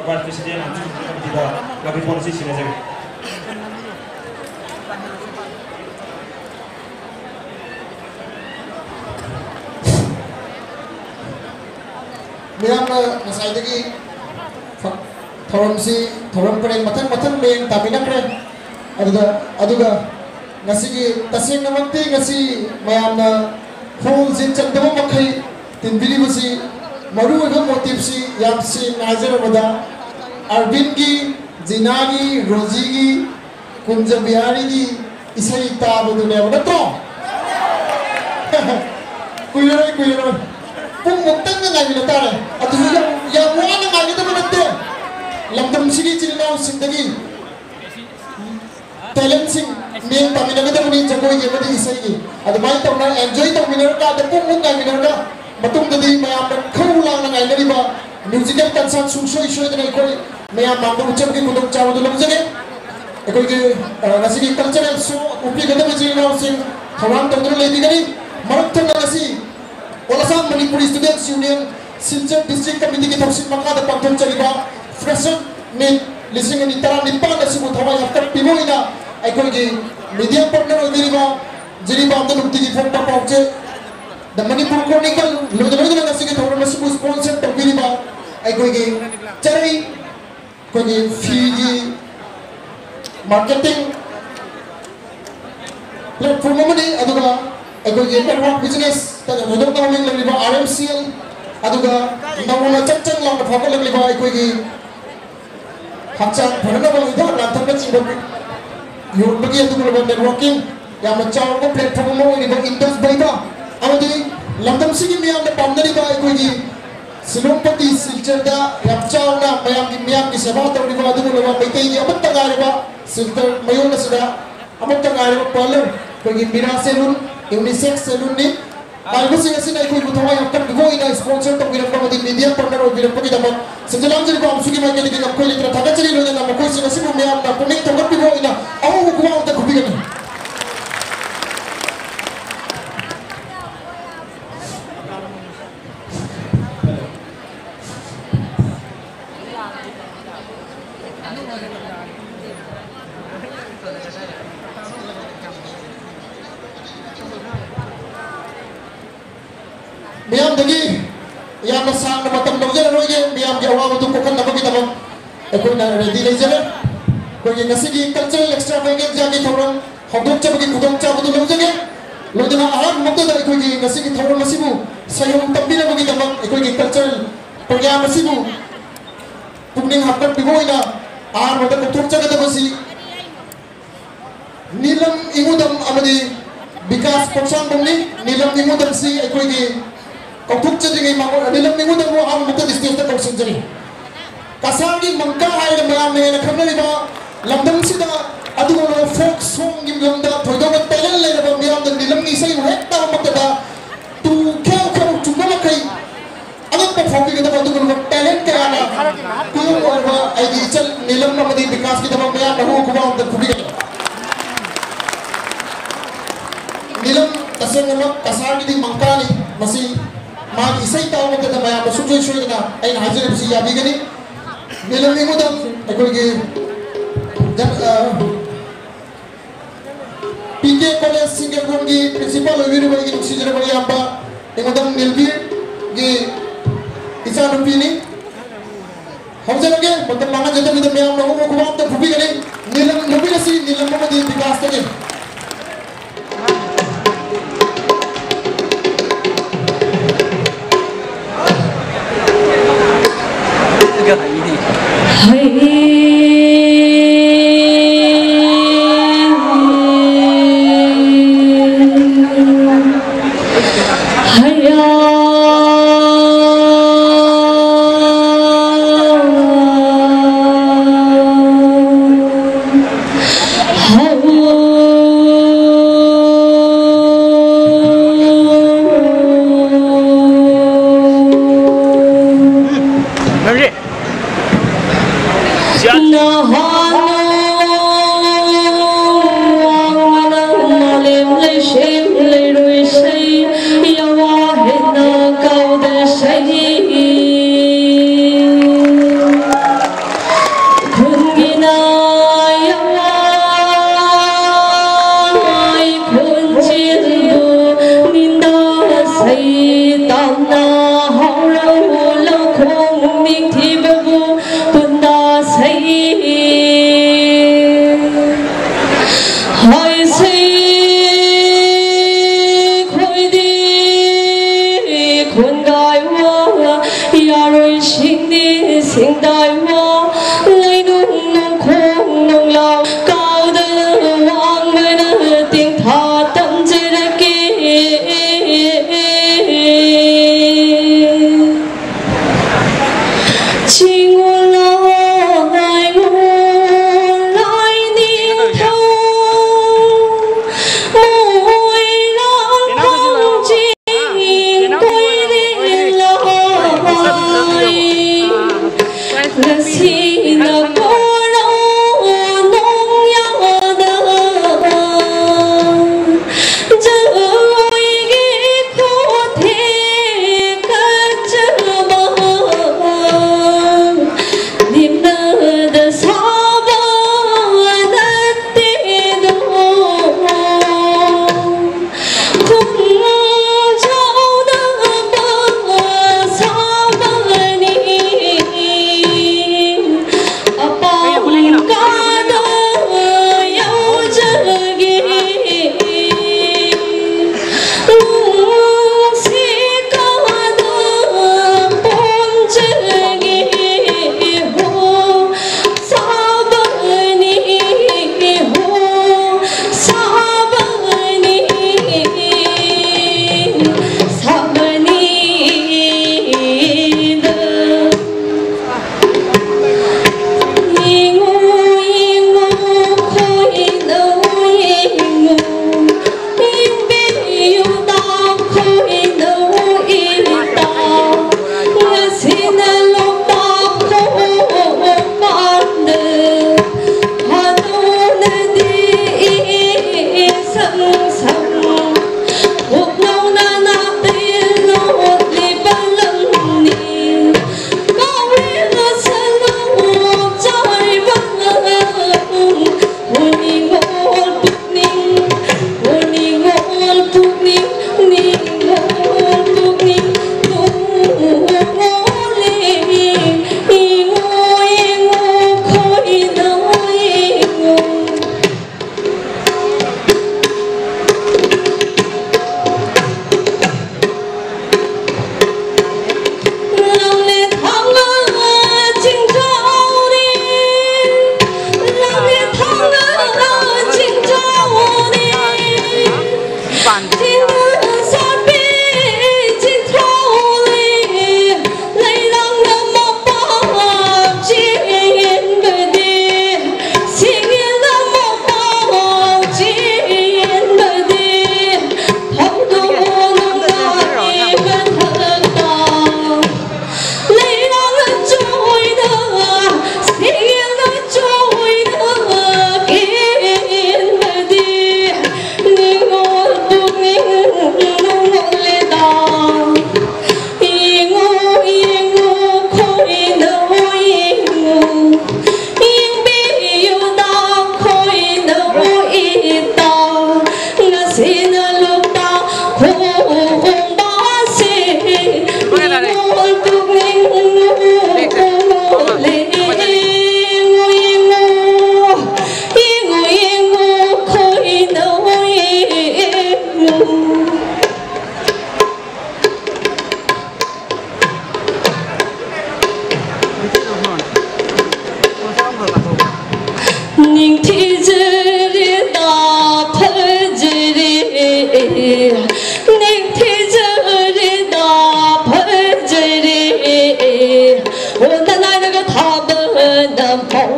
Vice President ꯑꯃꯁꯨꯡ Committee ꯗ microphone ꯑꯁꯤ ꯁꯤꯟꯅꯖꯒꯦ꯫ ꯃꯌꯥꯝꯅ ꯉꯁꯥꯏꯗꯒꯤ ꯊ-, ꯊꯧꯔꯝꯁꯤ, ꯊꯧꯔꯝ ꯄꯔꯦꯡ ꯃꯊꯪ ꯃꯊꯪ ꯃꯌꯦꯡ ꯇꯥꯃꯤꯟꯅꯈ꯭ꯔꯦ꯫ ꯑꯗꯨꯗ, ꯑꯗꯨꯒ ꯉꯁꯤꯒꯤ, ꯇꯁꯦꯡꯅꯃꯛꯇꯤ ꯉꯁꯤ ꯃꯌꯥꯝꯅ hall ꯁꯤ ꯆꯟꯗꯕ ꯃꯈꯩ ꯇꯤꯟꯕꯤꯔꯤꯕꯁꯤ, ꯃꯔꯨꯑꯣꯏꯕ motive ꯁꯤ ꯌꯥꯝ ꯁꯦꯡꯅ ꯍꯥꯏꯖꯔꯕꯗ, ꯑꯔꯕꯤꯟꯒꯤ, ꯖꯤꯅꯥꯒꯤ, ꯔꯣꯖꯤꯒꯤ, ꯀꯨꯟꯖ ꯕꯤꯍꯥꯔꯤꯒꯤ ꯏꯁꯩ ꯇꯥꯕꯗꯨꯅꯦꯕ, ꯅꯠꯇ꯭ꯔꯣ? ꯀꯨꯏꯔꯔꯣꯏ, ꯀꯨꯏꯔꯔꯣꯏ꯫ ꯄꯨꯡ ꯃꯨꯛꯇꯪꯒ ꯉꯥꯏꯃꯤꯟꯅ ꯇꯥꯔꯦ꯫ ꯑꯗꯨꯁꯨ ꯌꯥꯝ, ꯌꯥꯝ ꯋꯥꯅ ꯉꯥꯏꯒꯗꯕ ꯅꯠꯇꯦ꯫ ꯂꯝꯗꯝꯁꯤꯒꯤ ꯏꯆꯤꯜ ꯏꯅꯥꯎꯁꯤꯡꯗꯒꯤ talent ꯁꯤꯡ ꯃꯤꯠꯌꯦꯡ ꯇꯥꯃꯤꯟꯅꯒꯗꯕꯅꯤ, ꯖꯒꯣꯏꯒꯤ ꯑꯃꯗꯤ ꯏꯁꯩꯒꯤ꯫ ꯑꯗꯨꯃꯥꯏꯅ ꯇꯧꯅ enjoy ꯇꯧꯃꯤꯟꯅꯔꯀꯥꯟꯗ, ꯄꯨꯡ ꯃꯨꯛ ꯉꯥꯏꯃꯤꯟꯅꯔꯒ, ꯃꯇꯨꯡꯗꯗꯤ ꯃꯌꯥꯝꯅ ꯈꯧ ꯂꯥꯡꯅ ꯉꯥꯏꯅꯔꯤꯕ musical concert ꯁꯨꯡꯁꯣꯏ ꯁꯣꯏꯗꯅ ꯑꯩꯈꯣꯏ ꯃꯌꯥꯝ ꯃꯥꯡꯗ ꯎꯠꯆꯕꯒꯤ ꯈꯨꯗꯣꯡꯆꯥꯕꯗꯨ ꯂꯧꯖꯒꯦ꯫ ꯑꯩꯈꯣꯏꯒꯤ, ꯑ, ꯉꯁꯤꯒꯤ cultural show ꯎꯠꯄꯤꯒꯗꯕ ꯏꯆꯤꯜ ꯏꯅꯥꯎꯁꯤꯡ ꯊꯧꯔꯥꯡ ꯇꯧꯗꯨꯅ ꯂꯩꯕꯤꯒꯅꯤ꯫ ꯃꯔꯛ ꯊꯠꯅ ꯉꯁꯤ All Assam Manipuri Students Union Silchar District Committee ꯒꯤ ꯊꯧꯁꯤꯜ ꯃꯈꯥꯗ ꯄꯥꯡꯊꯣꯛꯆꯔꯤꯕ Fresher Meet ꯂꯤꯁꯤꯡ ꯑꯅꯤ ꯇꯔꯥꯅꯤꯄꯥꯟ ꯑꯁꯤꯕꯨ ꯊꯋꯥꯏ ꯍꯥꯞꯀꯠꯄꯤꯕ ꯑꯣꯏꯅ ꯑꯩꯈꯣꯏꯒꯤ ꯃꯤꯗꯤꯌꯥ ꯄꯥꯔꯠꯅꯔ ꯑꯣꯏꯕꯤꯔꯤꯕ ꯖꯤꯔꯤꯕꯥꯝꯗ ꯅꯨꯡꯇꯤꯒꯤ ꯐꯣꯡꯕ ꯄꯥꯎꯆꯦ The Manipur Chronicle ꯂꯣꯏꯅ ꯂꯣꯏꯅꯅ ꯉꯁꯤꯒꯤ ꯊꯧꯔꯝ ꯑꯁꯤꯕꯨ ꯁ꯭ꯄꯣꯟꯁꯔ ꯇꯧꯕꯤꯔꯤꯕ ꯑꯩꯈꯣꯏꯒꯤ ꯆꯔꯩ ꯑꯩꯈꯣꯏꯒꯤ ꯐꯤꯒꯤ ꯃꯥꯔꯀꯦꯇꯤꯡ ꯄ꯭ꯂꯦꯠꯐꯣꯝ ꯑꯃꯅꯤ꯫ ꯑꯗꯨꯒ ꯑꯩꯈꯣꯏꯒꯤ ꯅꯦꯠꯋꯥꯔꯛ ꯕꯤꯖꯤꯅꯦꯁꯇ ꯊꯣꯏꯗꯣꯛꯅ ꯃꯃꯤꯡ ꯂꯩꯔꯤꯕ ꯑꯥꯔ ꯑꯦꯝ ꯁꯤ ꯑꯦꯜ, ꯑꯗꯨꯒ ꯅꯧꯅ ꯆꯪ ꯆꯪ ꯂꯥꯎꯅ ꯐꯥꯎꯒꯠꯂꯛꯂꯤꯕ ꯑꯩꯈꯣꯏꯒꯤ ꯍꯛꯆꯥꯡ ꯐꯅꯅꯕ ꯍꯤꯗꯥꯛ ꯂꯥꯡꯊꯛꯅꯆꯤꯡꯕ ꯌꯣꯟꯕꯒꯤ ꯑꯗꯨꯒꯨꯝꯂꯕ ꯅꯦꯠꯋꯥꯔꯀꯤꯡ ꯌꯥꯝꯅ ꯆꯥꯎꯔꯕ ꯄ꯭ꯂꯦꯠꯐꯣꯝ ꯑꯃ ꯑꯣꯏꯔꯤꯕ ꯏꯟꯗꯁ ꯚꯩꯚꯥ ꯑꯃꯗꯤ ꯂꯝꯗꯝꯁꯤꯒꯤ ꯃꯤꯌꯥꯝꯅ ꯄꯥꯝꯅꯔꯤꯕ ꯑꯩꯈꯣꯏꯒꯤ ꯁꯤꯂꯣꯡꯄꯇꯤ ꯁꯤꯜꯆꯔꯗ ꯌꯥꯝ ꯆꯥꯎꯅ ꯃꯌꯥꯝꯒꯤ ꯃꯤꯌꯥꯝꯒꯤ ꯁꯦꯕꯥ ꯇꯧꯔꯤꯕ ꯑꯗꯨꯒꯨꯝꯂꯕ ꯃꯩꯇꯩꯒꯤ ꯑꯃꯠꯇ ꯉꯥꯏꯔꯕ ꯁꯤꯜꯆꯔ ꯃꯌꯣꯟ ꯑꯁꯤꯗ ꯑꯃꯠꯇ ꯉꯥꯏꯔꯕ ꯄꯥꯔꯂꯔ ꯑꯩꯈꯣꯏꯒꯤ ꯃꯤꯔꯥ ꯁꯦꯂꯨꯟ, ꯌꯨꯅꯤꯁꯦꯛꯁ ꯁꯦꯂꯨꯟꯅꯤ꯫ ꯍꯥꯏꯔꯤꯕꯁꯤꯡ ꯑꯁꯤꯅ ꯑꯩꯈꯣꯏꯕꯨ ꯊꯋꯥꯏ ꯌꯥꯝ ꯀꯟꯕꯤꯕ ꯑꯣꯏꯅ ꯁ꯭ꯄꯣꯟꯁꯔ ꯇꯧꯕꯤꯔꯛꯄ ꯑꯃꯗꯤ ꯃꯤꯗꯤꯌꯥ ꯄꯥꯔꯠꯅꯔ ꯑꯣꯏꯕꯤꯔꯛꯄꯒꯤꯗꯃꯛ ꯁꯤꯟꯖꯂꯥꯡꯖꯔꯤꯕ ꯑꯃꯁꯨꯒꯤ ꯃꯥꯏꯀꯩꯗꯒꯤ ꯅꯈꯣꯏ ꯂꯩꯇꯅ ꯊꯥꯒꯠꯆꯔꯤ꯫ ꯂꯣꯏꯅꯅ ꯃꯈꯣꯏꯁꯤꯡ ꯑꯁꯤꯕꯨ ꯃꯤꯌꯥꯝꯅ ꯄꯨꯛꯅꯤꯡ ꯊꯧꯒꯠꯄꯤꯕ ꯑꯣꯏꯅ ꯑꯍꯧꯕ ꯈꯨꯕꯥꯛ ꯑꯃꯇ ꯈꯨꯕꯤꯒꯅꯤ꯫ ꯃꯤꯌꯥꯝꯗꯒꯤ ꯌꯥꯝꯅ ꯁꯥꯡꯅ ꯃꯇꯝ ꯂꯧꯖꯔꯔꯣꯏꯒꯦ꯫ ꯃꯤꯌꯥꯝꯒꯤ ꯑꯋꯥꯕꯗꯨ ꯀꯣꯛꯍꯟꯅꯕꯒꯤꯗꯃꯛ ꯑꯩꯈꯣꯏꯅ ꯔꯦꯗꯤ ꯂꯩꯖꯔꯦ꯫ ꯑꯩꯈꯣꯏꯒꯤ ꯉꯁꯤꯒꯤ ꯀꯜꯆꯔꯦꯜ ꯑꯦꯛꯁꯇ꯭ꯔꯥ ꯚꯦꯒꯦꯟꯖꯥꯒꯤ ꯊꯧꯔꯝ ꯍꯧꯗꯣꯛꯆꯕꯒꯤ ꯈꯨꯗꯣꯡꯆꯥꯕꯗꯨ ꯂꯧꯖꯒꯦ꯫ ꯂꯣꯏꯅꯅ ꯑꯍꯥꯟꯕꯃꯛꯇꯗ ꯑꯩꯈꯣꯏꯒꯤ ꯉꯁꯤꯒꯤ ꯊꯧꯔꯝ ꯑꯁꯤꯕꯨ ꯁꯩꯍꯣꯡ ꯇꯝꯕꯤꯅꯕꯒꯤꯗꯃꯛ ꯑꯩꯈꯣꯏꯒꯤ ꯀꯜꯆꯔꯦꯜ ꯄ꯭ꯔꯣꯒ꯭ꯔꯥꯝ ꯑꯁꯤꯕꯨ ꯄꯨꯛꯅꯤꯡ ꯍꯥꯞꯀꯠꯄꯤꯕ ꯑꯣꯏꯅ ꯑꯍꯥꯟꯕꯗ ꯀꯧꯊꯣꯛꯆꯒꯗꯕꯁꯤ ꯅꯤꯂꯝ ꯏꯉꯨꯗꯝ ꯑꯃꯗꯤ ꯕꯤꯀꯥꯁ ꯄꯣꯠꯁꯥꯡꯕꯝꯅꯤ꯫ ꯅꯤꯂꯝ ꯏꯉꯨꯗꯝꯁꯤ ꯑꯩꯈꯣꯏꯒꯤ ꯀꯧꯊꯣꯛꯆꯗ꯭ꯔꯤꯉꯩ ꯃꯃꯥꯡ ꯅꯤꯂꯝ ꯏꯉꯨꯗꯝꯕꯨ ꯑꯍꯥꯟꯕꯃꯛꯇꯗ ꯁ꯭ꯇꯦꯖꯇ ꯀꯧꯁꯤꯟꯖꯔꯤ꯫ ꯀꯁꯥꯔꯒꯤ ꯃꯪꯀꯥ ꯍꯥꯏꯔꯒ ꯃꯌꯥꯝꯅ ꯍꯦꯟꯅ ꯈꯪꯅꯔꯤꯕ ꯂꯝꯗꯝꯁꯤꯗ ꯑꯗꯨꯒꯨꯝꯂꯕ ꯐꯣꯛ ꯁꯣꯡꯒꯤ ꯂꯝꯗ ꯊꯣꯏꯗꯣꯛꯅ ꯇꯦꯂꯦꯟ ꯂꯩꯔꯕ ꯃꯤꯌꯥꯝꯅ ꯅꯤꯂꯝꯒꯤ ꯏꯁꯩꯕꯨ ꯍꯦꯛ ꯇꯥꯕ ꯃꯇꯝꯗ ꯇꯨ ꯈꯦꯎ ꯈꯦꯎ ꯆꯨꯝꯕ ꯃꯈꯩ ꯑꯉꯛꯄ ꯐꯥꯎꯕꯤꯒꯗꯕ ꯑꯗꯨꯒꯨꯝꯂꯕ ꯇꯦꯂꯦꯟ ꯀꯌꯥꯅ ꯀꯨꯌꯣꯝ ꯑꯣꯏꯔꯕ ꯑꯩꯒꯤ ꯏꯆꯜ ꯅꯤꯂꯝ ꯑꯃꯗꯤ ꯕꯤꯀꯥꯁꯀꯤꯗꯃꯛ ꯃꯌꯥꯝꯅ ꯍꯨ ꯈꯨꯕꯥꯛ ꯑꯃꯇ ꯈꯨꯕꯤꯒꯅꯤ꯫ ꯅꯤꯂꯝ ꯇꯁꯦꯡꯅꯃꯛ ꯀꯁꯥꯔꯒꯤꯗꯤ ꯃꯪꯀꯥꯅꯤ꯫ ꯃꯁꯤ ꯃꯥꯒꯤ ꯏꯁꯩ ꯇꯥꯕ ꯃꯇꯝꯗ ꯃꯌꯥꯝꯅ ꯁꯨꯡꯁꯣꯏ ꯁꯣꯏꯗꯅ ꯑꯩꯅ ꯍꯥꯏꯖꯔꯤꯕꯁꯤ ꯌꯥꯕꯤꯒꯅꯤ꯫ ꯅꯤꯂꯝ ꯏꯉꯨꯗꯝ ꯑꯩꯈꯣꯏꯒꯤ ꯖ-, ꯑ, ꯄꯤ ꯀꯦ ꯀꯣꯂꯦꯖ ꯁꯤꯡꯒꯜꯕꯨꯡꯒꯤ ꯄ꯭ꯔꯤꯟꯁꯤꯄꯥꯜ ꯑꯣꯏꯕꯤꯔꯤꯕ ꯑꯩꯒꯤ ꯅꯨꯡꯁꯤꯖꯔꯕ ꯏꯌꯥꯝꯕ ꯏꯉꯨꯗꯝ ꯅꯤꯜꯕꯤꯔꯒꯤ ꯏꯆꯥꯅꯨꯄꯤꯅꯤ꯫ ꯍꯧꯖꯔꯒꯦ, ꯃꯇꯝ ꯃꯥꯡꯍꯟꯖꯗꯕꯤꯗ ꯃꯌꯥꯝꯅ ꯑꯍꯨꯝ ꯈꯨꯕꯥꯛ ꯑꯝꯇ ꯐꯨꯕꯤꯒꯅꯤ꯫ ꯅꯤꯂꯝ ꯐꯨꯕꯤꯔꯁꯤ, ꯅꯤꯂꯝ ꯑꯃꯗꯤ ꯕꯤꯀꯥꯁꯇꯒꯤ꯫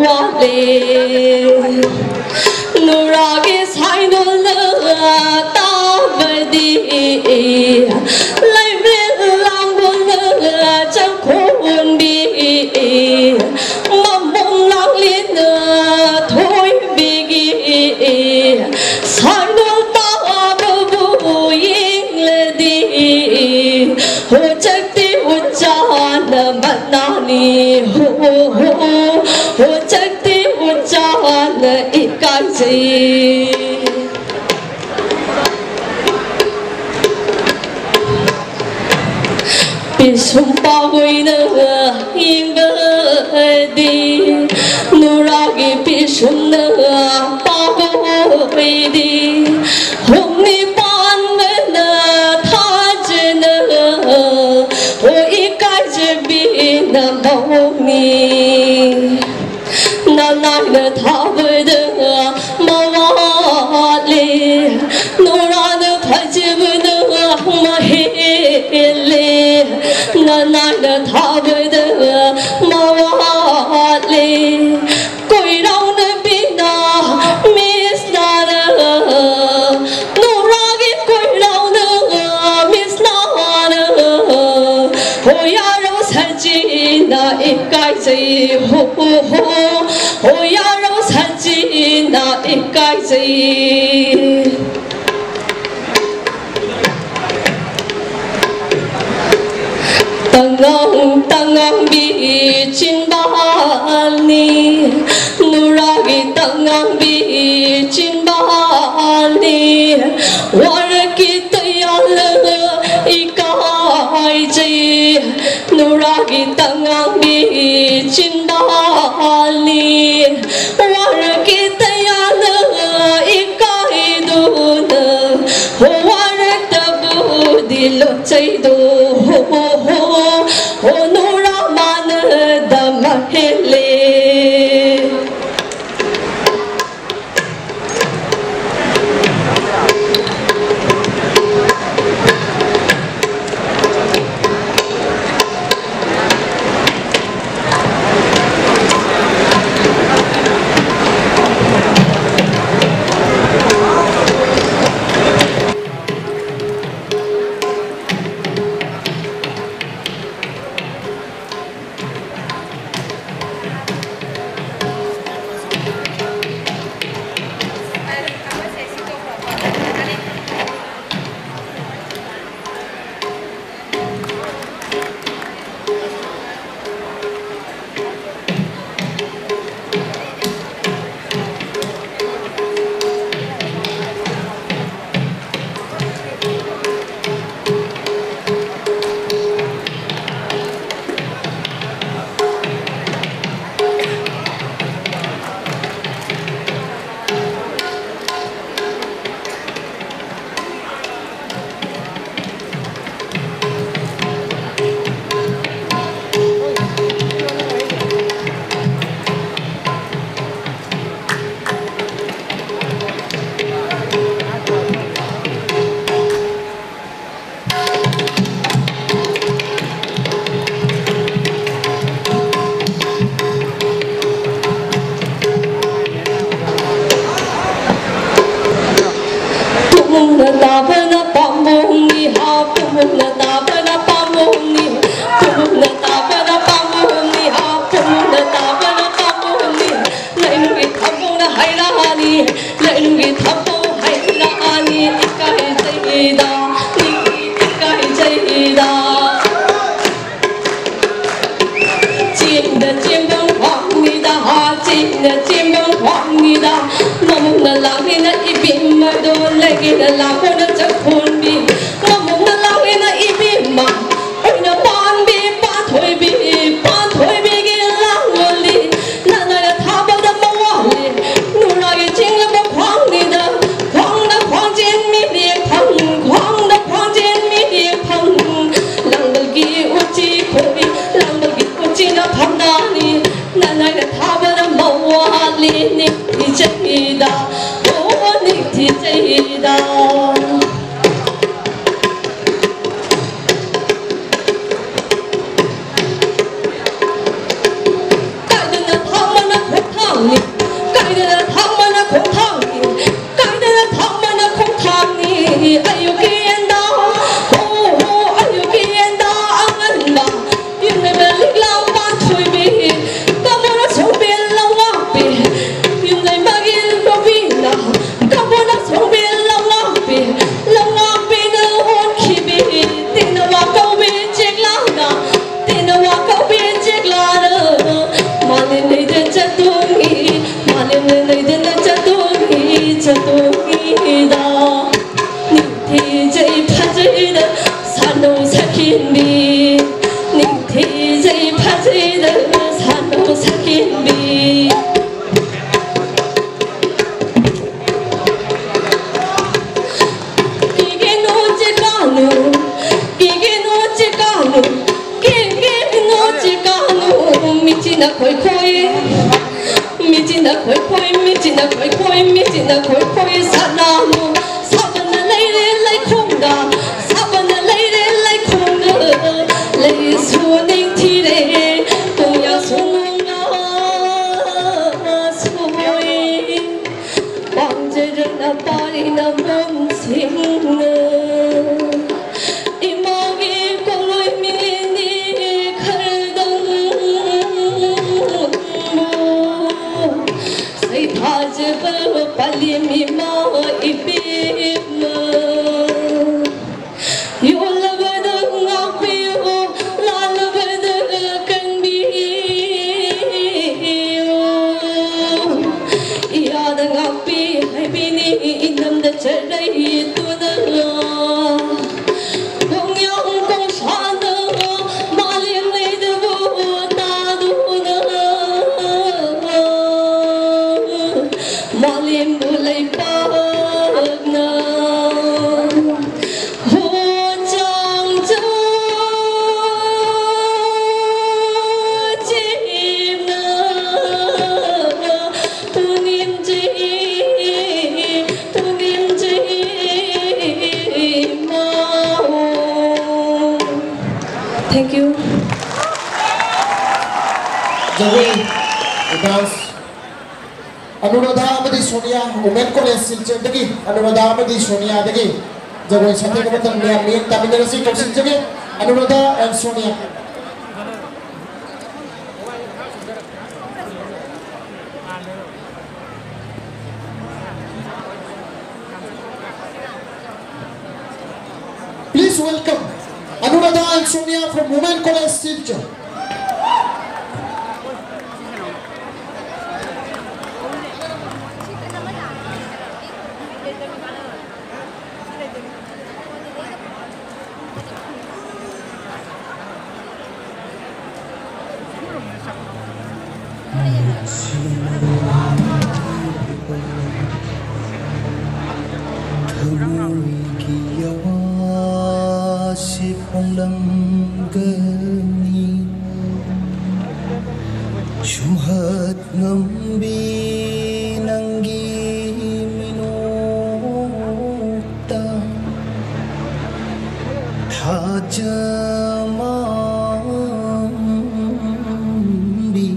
ꯋꯥꯠꯂꯦ꯫ ꯅꯨꯔꯥꯒꯤ ꯁꯥꯏꯅꯣꯜꯅ ꯇꯥꯕꯗꯤ, ꯂꯩꯃꯔꯦꯜ ꯂꯥꯡꯒꯣꯜꯅ ꯆꯪꯈꯣꯟꯕꯤ, ꯃꯃꯣꯟ ꯂꯥꯡꯂꯦꯟꯅ ꯊꯣꯏꯕꯤꯒꯤ ꯁꯥꯏꯅꯣꯜ ꯇꯥꯕꯕꯨ ꯌꯦꯡꯂꯗꯤ, ꯍꯣ ꯆꯛꯇꯤ ꯎꯆꯥꯅ ꯃꯅꯥꯅꯤ, ꯍꯣ, ꯍꯣ, ꯍꯣ ꯆꯛꯇꯤ ꯎꯆꯥꯅ ꯏꯀꯥꯏꯖꯩ꯫ ꯄꯤꯁꯨꯝ ꯄꯥꯛꯑꯣꯏꯅ ꯌꯦꯡꯕꯗꯤ, ꯅꯨꯔꯥꯒꯤ ꯄꯤꯁꯨꯝꯅ ꯄꯥꯛꯑꯣꯏꯗꯤ, ꯍꯣꯡꯅꯤ ꯄꯥꯟꯕꯅ ꯊꯥꯖꯅ, ꯍꯣ ꯏꯀꯥꯏꯖꯕꯤꯅ ꯃꯧꯅꯤ꯫ ꯅꯅꯥꯏꯅ ꯊꯥꯕꯗ ꯃꯋꯥꯠꯂꯦ, ꯅꯨꯔꯥꯅ ꯐꯖꯕꯅ ꯃꯍꯦꯜꯂꯦ꯫ ꯅꯅꯥꯏꯅ ꯊꯥꯕꯗ ꯃꯋꯥꯠꯂꯦ, ꯀꯣꯏꯔꯥꯎꯅꯕꯤꯅ ꯃꯤꯁ ꯅꯥꯔ, ꯅꯨꯔꯥꯒꯤ ꯀꯣꯏꯔꯥꯎꯅ ꯃꯤꯁ ꯅꯥꯔ, ꯍꯣ ꯌꯥꯔꯧ ꯁꯖꯤꯅ ꯏꯀꯥꯏꯖꯩ, ꯍꯣ, ꯍꯣ, ꯍꯣ, ꯍꯣ ꯌꯥꯔꯧ ꯁꯖꯤꯅ ꯏꯀꯥꯏꯖꯩ꯫ ꯇꯉꯥꯡ ꯇꯉꯥꯡꯕꯤ ꯆꯤꯟꯕꯥꯜꯅꯤ, ꯅꯨꯔꯥꯒꯤ ꯇꯉꯥꯡꯕꯤ ꯆꯤꯟꯕꯥꯜꯅꯤ, ꯋꯥꯔꯛꯀꯤ ꯇꯌꯥꯜ ꯏꯀꯥꯏꯖꯩ, ꯅꯨꯔꯥꯒꯤ ꯇꯉꯥꯡꯕꯤ ꯆꯤꯟꯕꯥꯜꯅꯤ, ꯋꯥꯔꯛꯀꯤ ꯇꯌꯥꯜ ꯏꯀꯥꯏꯗꯨꯅ, ꯍꯣ ꯋꯥꯔꯛꯇꯕꯨꯗꯤ ꯂꯣꯠꯆꯩꯗꯣ, ꯍꯣ, ꯍꯣ, ꯍꯣ, ꯍꯣ ꯅꯨꯔꯥ ꯃꯥꯟꯅꯗ ꯃꯍꯦꯜꯂꯦ꯫ ꯄꯨꯝꯅ ꯇꯥꯕꯅ ꯄꯥꯝꯕꯣꯝꯅꯤ, ꯄꯨꯝꯅ ꯇꯥꯕꯅ ꯄꯥꯝꯕꯣꯝꯅꯤ, ꯍꯥ, ꯄꯨꯝꯅ ꯇꯥꯕꯅ ꯄꯥꯝꯕꯣꯝꯅꯤ꯫ ꯂꯩꯅꯨꯡꯒꯤ ꯊꯥꯕꯣꯡꯅ ꯍꯩꯔꯥꯅꯤ, ꯂꯩꯅꯨꯡꯒꯤ ꯊꯥꯕꯣꯡ ꯍꯩꯔꯥꯅꯤ꯫ ꯏꯀꯥꯏꯖꯩꯗ, ꯏꯀꯥꯏꯖꯩꯗ꯫ ꯆꯦꯡꯗ ꯆꯦꯡꯕꯝ ꯈ꯭ꯋꯥꯡꯅꯤꯗ, ꯆꯦꯡꯗ ꯆꯦꯡꯕꯝ ꯈ꯭ꯋꯥꯡꯅꯤꯗ꯫ ꯃꯃꯨꯡꯅ ꯂꯥꯛꯂꯤꯅ ꯏꯕꯦꯝꯃꯗꯣ, ꯂꯩꯒꯦꯅ ꯂꯥꯛꯄꯅ ꯆꯈꯣꯟꯕꯤ꯫ ꯃꯃꯨꯡꯅ ꯂꯥꯛꯂꯤꯅ ꯏꯕꯦꯝꯃ, ꯑꯣꯏꯅ ꯄꯥꯟꯕꯤ ꯄꯥꯟꯊꯣꯏꯕꯤ, ꯄꯥꯟꯊꯣꯏꯕꯤꯒꯤ ꯂꯥꯡꯂꯣꯜꯂꯤ꯫ ꯅꯥꯅꯥꯏꯅ ꯊꯥꯕꯗ ꯃꯋꯥꯂꯤ, ꯅꯨꯔꯥꯒꯤ ꯆꯤꯡꯂꯕ ꯈ꯭ꯋꯥꯡꯅꯤꯗ, ꯈ꯭ꯋꯥꯡꯗ ꯈ꯭ꯋꯥꯡꯖꯦꯟ ꯃꯤꯠꯌꯦꯡ ꯐꯪ, ꯈ꯭ꯋꯥꯡꯗ ꯈ꯭ꯋꯥꯡꯖꯦꯟ ꯃꯤꯠꯌꯦꯡ ꯐꯪ꯫ ꯂꯥꯡꯕꯒꯤ ꯎꯆꯤ ꯈꯣꯏ, ꯂꯥꯡꯕꯒꯤ ꯎꯆꯤꯅ ꯐꯝꯅꯥꯅꯤ꯫ ꯅꯥꯅꯥꯏꯅ ꯊꯥꯕꯗ ꯃꯋꯥꯂꯤ, ꯅꯤꯡꯊꯤꯖꯩꯗ, ꯑꯣ ꯅꯤꯡꯊꯤꯖꯩꯗ꯫ ꯀꯥꯏꯗꯅ ꯊꯥꯡꯕꯅ ꯈꯣꯡꯊꯥꯡꯅꯤ, ꯀꯥꯏꯗꯅ ꯊꯥꯡꯕꯅ ꯈꯣꯡꯊꯥꯡꯅꯤ, ꯀꯥꯏꯗꯅ ꯊꯥꯡꯕꯅ ꯈꯣꯡꯊꯥꯡꯅꯤ꯫ ꯑꯌꯨꯛꯀꯤ ꯌꯦꯟꯗꯥ, ꯍꯣ, ꯍꯣ, ꯑꯌꯨꯛꯀꯤ ꯌꯦꯟꯗꯥ ꯑꯉꯟꯕ, ꯌꯨꯝꯅꯩꯕ ꯂꯤꯛꯂꯥ ꯄꯥꯟꯊꯣꯏꯕꯤ, ꯀꯃꯣꯅ ꯁꯣꯡꯕꯦꯜ ꯂꯧꯉꯥꯛꯄꯤ, ꯌꯨꯝꯅꯩꯕꯒꯤ ꯂꯣꯕꯤꯅ, ꯀꯃꯣꯅ ꯁꯣꯡꯕꯦꯜ ꯂꯧꯉꯥꯛꯄꯤ, ꯂꯧꯉꯥꯛꯄꯤꯅ ꯑꯣꯟꯈꯤꯕꯤ, ꯇꯦꯅꯋꯥ ꯀꯧꯕꯤ ꯆꯦꯛꯂꯥꯅ, ꯇꯦꯅꯋꯥ ꯀꯧꯕꯤ ꯆꯦꯛꯂꯥꯅ, ꯃꯥꯂꯦꯝ ꯂꯩꯗ ꯆꯠꯇꯣꯡꯉꯤ, ꯃꯥꯂꯦꯝ ꯂꯩꯗꯅ ꯆꯠꯇꯣꯡꯉꯤ, ꯆꯠꯇꯣꯡꯉꯤꯗ꯫ ꯅꯤꯡꯊꯤꯖꯩ ꯐꯖꯩꯗ ꯁꯥꯟꯅꯧ ꯁꯈꯤꯟꯕꯤ, ꯅꯤꯡꯊꯤꯖꯩ ꯐꯖꯩꯗ ꯁꯥꯟꯅꯧ ꯁꯈꯤꯟꯕꯤ꯫ ꯀꯤꯒꯦꯅꯣ ꯆꯦꯛꯀꯥꯅꯨ, ꯀꯤꯒꯦꯅꯣ ꯆꯦꯛꯀꯥꯅꯨ, ꯀꯤꯒꯦꯅꯣ ꯆꯦꯛꯀꯥꯅꯨ꯫ ꯃꯤꯆꯤꯅ ꯈꯣꯏ ꯈꯣꯏ, ꯃꯤꯆꯤꯅ ꯈꯣꯏ ꯈꯣꯏ, ꯃꯤꯆꯤꯅ ꯈꯣꯏ ꯈꯣꯏ, ꯃꯤꯆꯤꯅ ꯈꯣꯏ ꯈꯣꯏ ꯁꯥꯟꯅꯅꯨ꯫ ꯁꯥꯕꯅ ꯂꯩꯔꯦ ꯂꯩꯈꯣꯡꯗ, ꯁꯥꯕꯅ ꯂꯩꯔꯦ ꯂꯩꯈꯣꯡꯗ꯫ ꯂꯩꯁꯨ ꯅꯤꯡꯊꯤꯔꯦ, ꯇꯣꯡꯌꯥꯁꯨ ꯅꯨꯡꯉꯥ꯫ Thank you. ꯖꯒꯣꯏ ꯗꯥꯟꯁ ꯑꯅꯨꯔꯥꯙꯥ ꯑꯃꯗꯤ ꯁꯣꯅꯤꯌꯥ, ꯋꯨꯃꯦꯟ ꯀꯣꯂꯦꯖ ꯁꯤꯜꯆꯔꯗꯒꯤ ꯑꯅꯨꯔꯥꯙꯥ ꯑꯃꯗꯤ ꯁꯣꯅꯤꯌꯥꯗꯒꯤ ꯖꯒꯣꯏ ꯁꯥꯊꯦꯛ ꯑꯃꯇꯪ ꯃꯌꯥꯝ ꯃꯤꯠꯌꯦꯡ ꯇꯥꯃꯤꯟꯅꯔꯁꯤ꯫ ꯀꯧꯁꯤꯟꯖꯒꯦ ꯑꯅꯨꯔꯥꯙꯥ and Sonia. Please welcome Anuradha and Sonia from Women College Silchar. ꯊꯃꯣꯏꯒꯤ ꯑꯋꯥꯁꯤ ꯐꯣꯡꯂꯝꯒꯅꯤ꯫ ꯁꯨꯝꯍꯠ ꯉꯝꯕꯤ ꯅꯪꯒꯤ ꯃꯤꯅꯣꯛꯇ ꯊꯥꯖꯃꯝꯕꯤ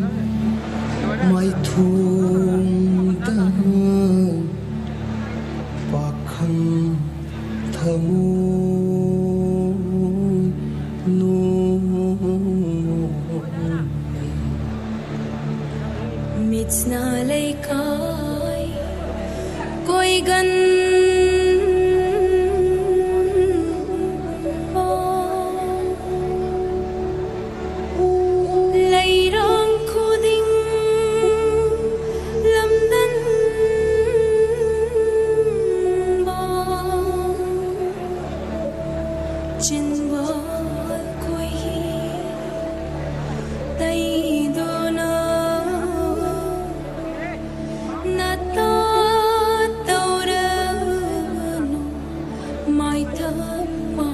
ꯃꯥꯏꯊꯣꯡꯗ ꯄꯥꯈꯪ ꯊꯃꯣꯏ ꯅꯣꯡ ꯃꯤꯠꯁꯅ ꯂꯩꯀꯥꯏ ꯀꯣꯏꯒꯟꯕ ꯂꯩꯔꯥꯡ ꯈꯨꯗꯤꯡ ꯂꯝꯗꯝ ꯆꯤꯟꯕ ꯈꯣꯏꯍꯤ ꯇꯩꯗꯨꯅ ꯅꯇꯥ ꯇꯧꯔꯕꯅꯨ ꯃꯥꯏꯊꯛꯄ꯫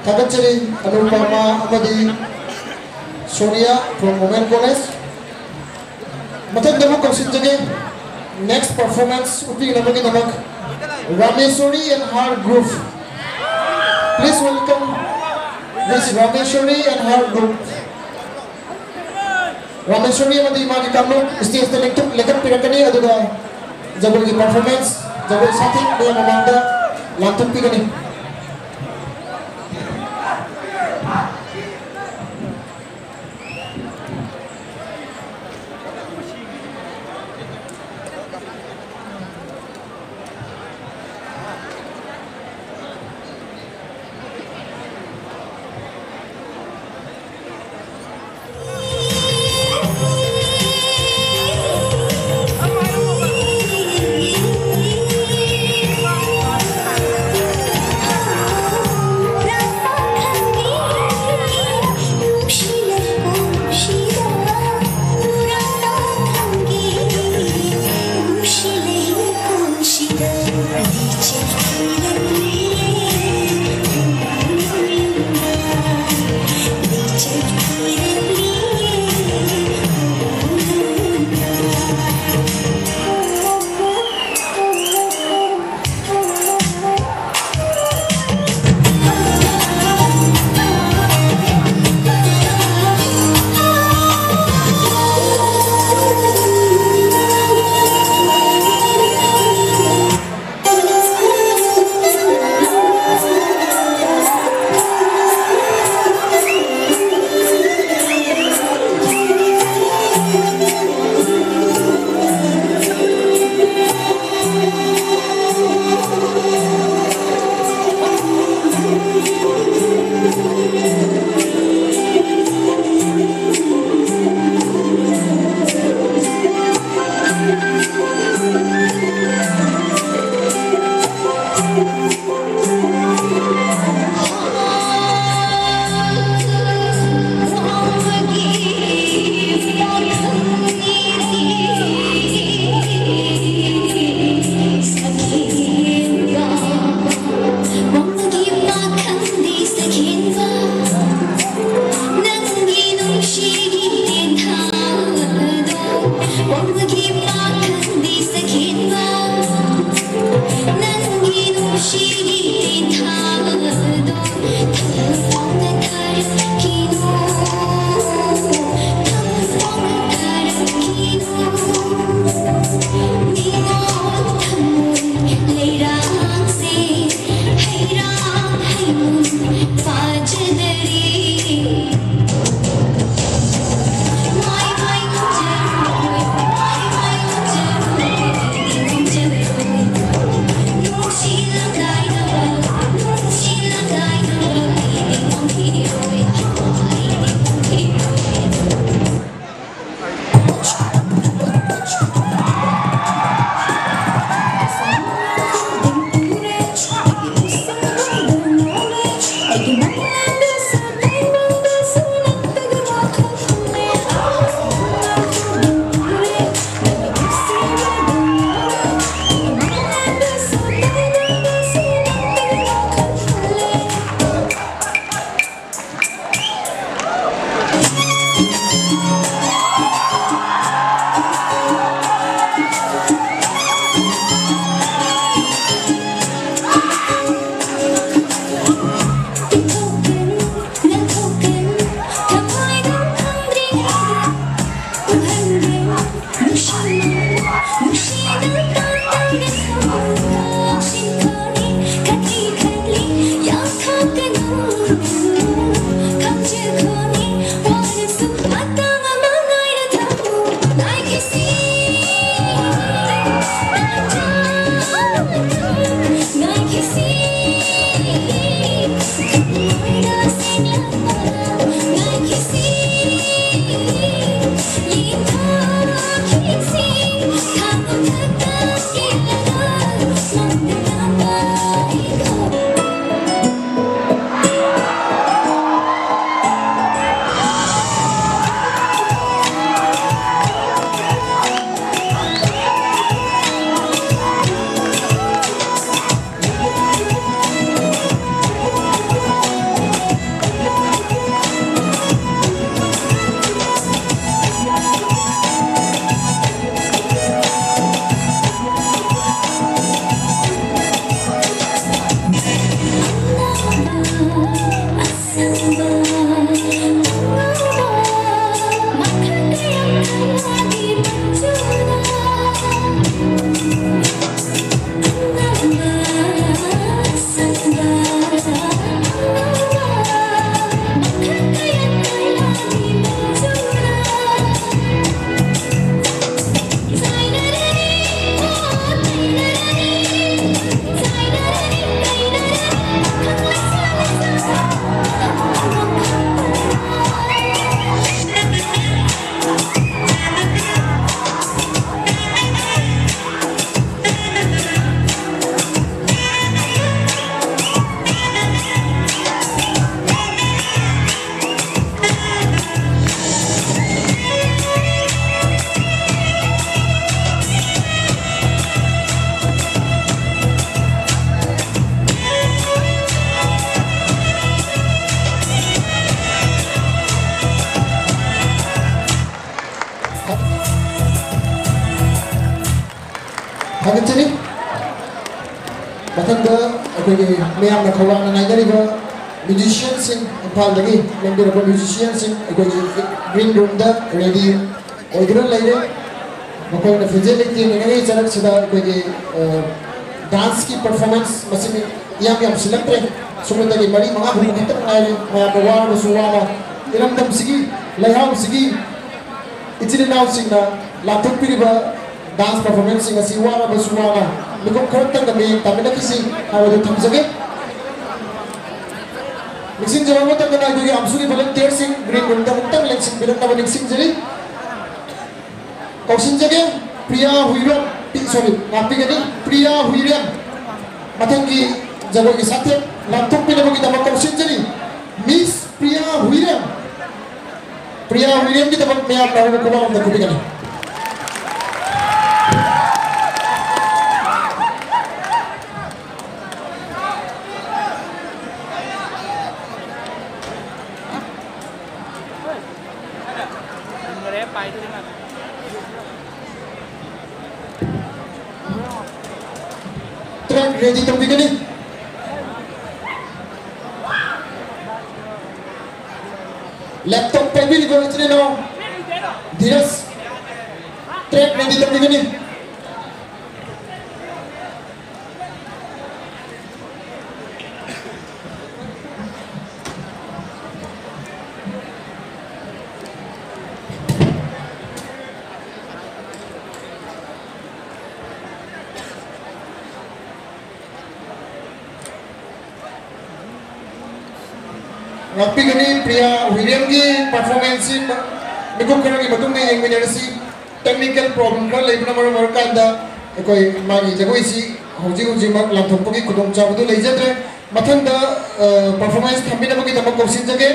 ꯊꯥꯒꯠꯆꯔꯤ ꯑꯅꯨꯄꯃꯥ ꯑꯃꯗꯤ ꯁꯣꯅꯤꯌꯥ from Women College꯫ ꯃꯊꯪꯗ ꯑꯃꯨꯛ ꯀꯧꯁꯤꯟꯖꯒꯦ next performance ꯎꯠꯄꯤꯅꯕꯒꯤꯗꯃꯛ Rameshwari and her group. Please welcome Miss Rameshwari and her group. ꯔꯥꯃꯦꯁ꯭ꯋꯔꯤ ꯑꯃꯗꯤ ꯃꯥꯒꯤ ꯀꯥꯡꯂꯨꯞ stageꯇ ꯂꯦꯡꯊꯣꯛ-, ꯂꯦꯡꯈꯠꯄꯤꯔꯛꯀꯅꯤ, ꯑꯗꯨꯒ ꯖꯒꯣꯏꯒꯤ performance, ꯖꯒꯣꯏ ꯁꯥꯊꯦꯛ ꯃꯌꯥꯝ ꯃꯃꯥꯡꯗ ꯂꯥꯟꯊꯣꯛꯄꯤꯒꯅꯤ꯫ ꯊꯥꯒꯠꯆꯔꯤ꯫ ꯃꯊꯪꯗ ꯑꯩꯈꯣꯏꯒꯤ ꯃꯌꯥꯝꯅ ꯈꯧꯔꯥꯡꯅ ꯉꯥꯏꯅꯔꯤꯕ musicianꯁꯤꯡ, ꯏꯝꯐꯥꯜꯗꯒꯤ ꯂꯦꯡꯕꯤꯔꯛꯄ musicianꯁꯤꯡ ꯑꯩꯈꯣꯏꯒꯤ green roomꯗ ready ꯑꯣꯏꯗꯨꯅ ꯂꯩꯔꯦ꯫ ꯃꯈꯣꯏꯅ ꯐꯤꯖꯦꯠ ꯂꯩꯇꯦꯡ ꯏꯟꯅꯔꯤ ꯆꯔꯛꯁꯤꯗ ꯑꯩꯈꯣꯏꯒꯤ, ꯑ, danceꯀꯤ performance ꯃꯁꯤꯡ ꯏꯌꯥꯝ ꯌꯥꯝꯁꯤꯜꯂꯛꯇ꯭ꯔꯦ꯫ ꯁꯨꯞꯅꯇꯒꯤ ꯃꯔꯤ ꯃꯉꯥ ꯐꯥꯎꯕ ꯈꯛꯇ ꯉꯥꯏꯔꯦ꯫ ꯃꯌꯥꯝꯅ ꯋꯥꯔꯕꯁꯨ ꯋꯥꯅ ꯏꯔꯝꯗꯝꯁꯤꯒꯤ, ꯂꯩꯍꯥꯎꯁꯤꯒꯤ ꯏꯆꯤꯜ ꯏꯅꯥꯎꯁꯤꯡꯅ ꯂꯥꯟꯊꯣꯛꯄꯤꯔꯤꯕ dance performanceꯁꯤꯡ ꯑꯁꯤ ꯋꯥꯔꯕꯁꯨ ꯋꯥꯅ ꯃꯤꯀꯨꯞ ꯈꯔꯇꯪꯒ ꯃꯤꯠꯌꯦꯡ ꯇꯥꯃꯤꯟꯅꯈꯤꯁꯤ ꯍꯥꯏꯕꯗꯨ ꯊꯝꯖꯒꯦ꯫ ꯅꯤꯡꯁꯤꯡꯖꯔꯕ ꯃꯇꯝꯗ ꯑꯩꯈꯣꯏꯒꯤ ꯑꯝꯁꯨꯒꯤ volunteerꯁꯤꯡ green roomꯗ ꯑꯃꯨꯛꯇꯪ ꯂꯦꯡꯁꯤꯟ ꯄꯤꯔꯛꯅꯕ ꯅꯤꯡꯁꯤꯡꯖꯔꯤ꯫ ꯀꯧꯁꯤꯟꯖꯒꯦ, ꯄ꯭ꯔꯤꯌꯥ ꯍꯨꯏꯔꯦꯝ, ꯄꯤ-, sorry, ꯉꯥꯛꯄꯤꯒꯅꯤ, ꯄ꯭ꯔꯤꯌꯥ ꯍꯨꯏꯔꯦꯝ꯫ ꯃꯊꯪꯒꯤ ꯖꯒꯣꯏꯒꯤ ꯁꯥꯊꯦꯛ ꯂꯥꯟꯊꯣꯛꯄꯤꯅꯕꯒꯤꯗꯃꯛ ꯀꯧꯁꯤꯟꯖꯔꯤ, Miss ꯄ꯭ꯔꯤꯌꯥ ꯍꯨꯏꯔꯦꯝ꯫ ꯄ꯭ꯔꯤꯌꯥ ꯍꯨꯏꯔꯦꯝꯒꯤꯗꯃꯛ ꯃꯌꯥꯝꯅ ꯑꯍꯨꯝ ꯈꯨꯕꯥꯛ ꯑꯃꯗ ꯈꯨꯕꯤꯒꯅꯤ꯫ Track ready ꯇꯧꯕꯤꯒꯅꯤ꯫ Laptop ꯄꯥꯏꯕꯤꯔꯤꯕ ꯏꯆꯤꯜ ꯏꯅꯥꯎ ꯙꯤꯔꯖ, track ready ꯇꯧꯕꯤꯒꯅꯤ꯫ ꯉꯥꯛꯄꯤꯒꯅꯤ꯫ ꯄ꯭ꯔꯤꯌꯥ ꯍꯨꯏꯔꯦꯝꯒꯤ performanceꯁꯤ ꯃ-, ꯃꯤꯀꯨꯞ ꯈꯔꯒꯤ ꯃꯇꯨꯡꯗ ꯌꯦꯡꯃꯤꯟꯅꯔꯁꯤ꯫ Technical problem ꯈꯔ ꯂꯩꯕꯅ ꯃꯔꯝ ꯑꯣꯏꯔꯀꯥꯟꯗ ꯑꯩꯈꯣꯏ ꯃꯥꯒꯤ ꯖꯒꯣꯏꯁꯤ ꯍꯧꯖꯤꯛ ꯍꯧꯖꯤꯛꯃꯛ ꯂꯥꯟꯊꯣꯛꯄꯒꯤ ꯈꯨꯗꯣꯡꯆꯥꯕꯗꯨ ꯂꯩꯖꯗ꯭ꯔꯦ꯫ ꯃꯊꯪꯗ, ꯑ, performance ꯊꯝꯕꯤꯅꯕꯒꯤꯗꯃꯛ ꯀꯧꯁꯤꯟꯖꯒꯦ꯫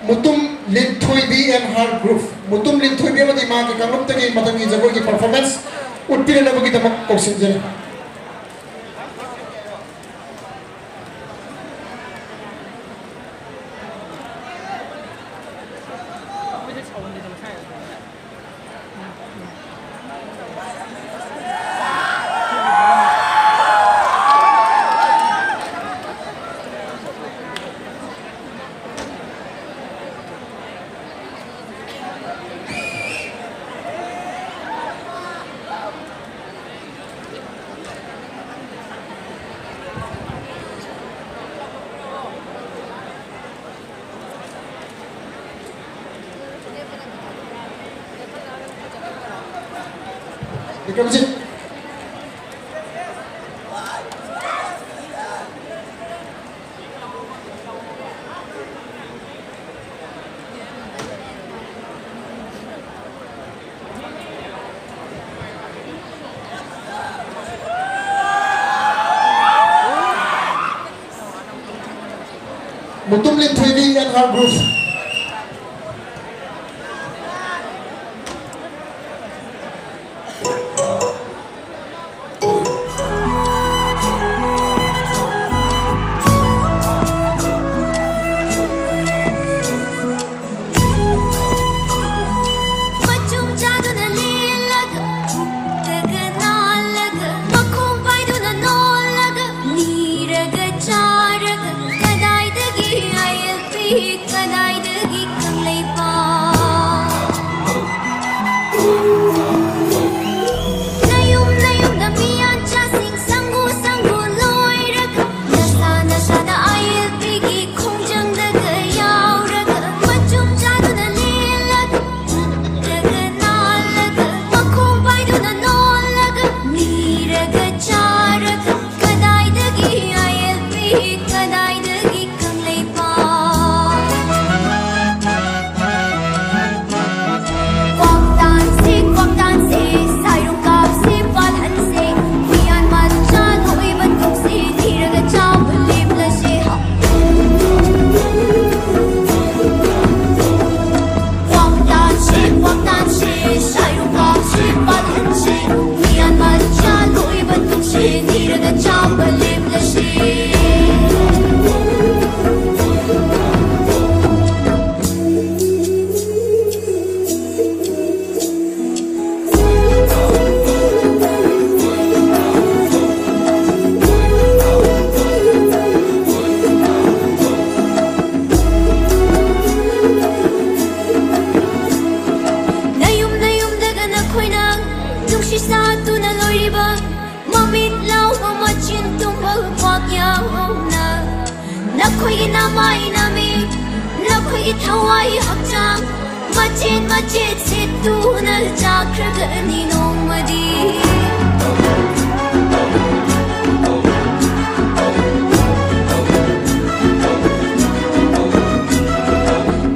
Mutum ꯂꯤꯟꯊꯣꯏꯕꯤ and her group꯫ Mutum ꯂꯤꯟꯊꯣꯏꯕꯤ ꯑꯃꯗꯤ ꯃꯥꯒꯤ ꯀꯥꯡꯂꯨꯞꯇꯒꯤ ꯃꯊꯪꯒꯤ ꯖꯒꯣꯏꯒꯤ performance ꯎꯠꯄꯤꯅꯅꯕꯒꯤꯗꯃꯛ ꯀꯧꯁꯤꯟꯖꯔꯤ꯫ ꯀꯝꯖꯤꯠ꯫ Mutum Linthuibi and her group. ꯃꯆꯨꯝ ꯆꯥꯗꯨꯅ ꯂꯦꯜꯂꯒ, ꯄꯨꯛꯇꯒ ꯅꯥꯜꯂꯒ, ꯃꯈꯣꯡ ꯄꯥꯏꯗꯨꯅ ꯅꯣꯜꯂꯒ, ꯅꯤꯔꯒ ꯆꯥꯔꯒ, ꯀꯗꯥꯏꯗꯒꯤ ꯑꯌꯦꯜ ꯄꯤ, ꯀꯗꯥꯏꯗꯒꯤ ꯀꯪꯂꯩꯄꯥꯛ? ꯅꯌꯨꯝ ꯅꯌꯨꯝꯗ ꯃꯤꯌꯥꯟꯆꯥꯁꯤꯡ ꯁꯪꯒꯨ ꯁꯪꯒꯨ ꯂꯣꯏꯔꯒ, ꯅꯁꯥ ꯅꯁꯥꯗ ꯑꯥꯏ ꯑꯦꯜ ꯄꯤꯒꯤ ꯈꯣꯡꯖꯪꯗꯒ ꯌꯥꯎꯔꯒ, ꯃꯆꯨꯝ ꯆꯥꯗꯨꯅ ꯂꯦꯜꯂꯒ, ꯅꯠꯇ꯭ꯔꯒ ꯅꯥꯜꯂꯒ, ꯃꯈꯣꯡ ꯄꯥꯏꯗꯨꯅ ꯅꯣꯜꯂꯒ, ꯅꯤꯔꯒ ꯆꯥꯔꯒ, ꯀꯗꯥꯏꯗꯒꯤ ꯑꯥꯏ ꯑꯦꯜ ꯄꯤ, ꯀꯗꯥꯏꯗꯒꯤ ꯀꯪꯂꯩꯄꯥꯛ? ꯀ꯭ꯋꯥꯛꯇꯥꯟꯁꯦ, ꯀ꯭ꯋꯥꯛꯇꯥꯟꯁꯦ, ꯁꯥꯏꯔꯨꯡ ꯀꯥꯞꯁꯦ, ꯄꯥꯜꯍꯟꯁꯦ, ꯃꯤꯌꯥꯟ ꯃꯆꯥ ꯂꯣꯏꯕ ꯇꯣꯛꯁꯦ, ꯊꯤꯔꯒ ꯆꯥꯕ ꯂꯦꯞꯂꯁꯦ꯫ ꯀ꯭ꯋꯥꯛꯇꯥꯟꯁꯦ, ꯀ꯭ꯋꯥꯛꯇꯥꯟꯁꯦ, ꯁꯥꯏꯔꯨꯡ ꯀꯥꯞꯁꯦ, ꯄꯥꯜꯍꯟꯁꯦ, ꯃꯤꯌꯥꯟ ꯃꯆꯥ ꯂꯣꯏꯕ ꯇꯣꯛꯁꯦ, ꯊꯤꯔꯒ ꯆꯥꯕ ꯂꯦꯞꯂꯁꯦ꯫ ꯅꯌꯨꯝ ꯅꯌꯨꯝꯗꯒ ꯅꯈꯣꯏꯅ ꯅꯨꯡꯁꯤ ꯁꯥꯠꯇꯨꯅ ꯂꯣꯏꯔꯤꯕ, ꯃꯃꯤꯠ ꯂꯥꯎꯕ ꯃꯆꯤꯟ ꯇꯨꯝꯕ ꯄꯥꯛ ꯌꯥꯎꯅ, ꯅꯈꯣꯏꯒꯤ ꯅꯃꯥꯏ ꯅꯃꯤꯠ, ꯅꯈꯣꯏꯒꯤ ꯊꯋꯥꯏ ꯍꯛꯆꯥꯡ, ꯃꯆꯦꯠ ꯃꯆꯦꯠ ꯁꯦꯠꯇꯨꯅ ꯆꯥꯈ꯭ꯔꯒꯅꯤ ꯅꯣꯡꯃꯗꯤ꯫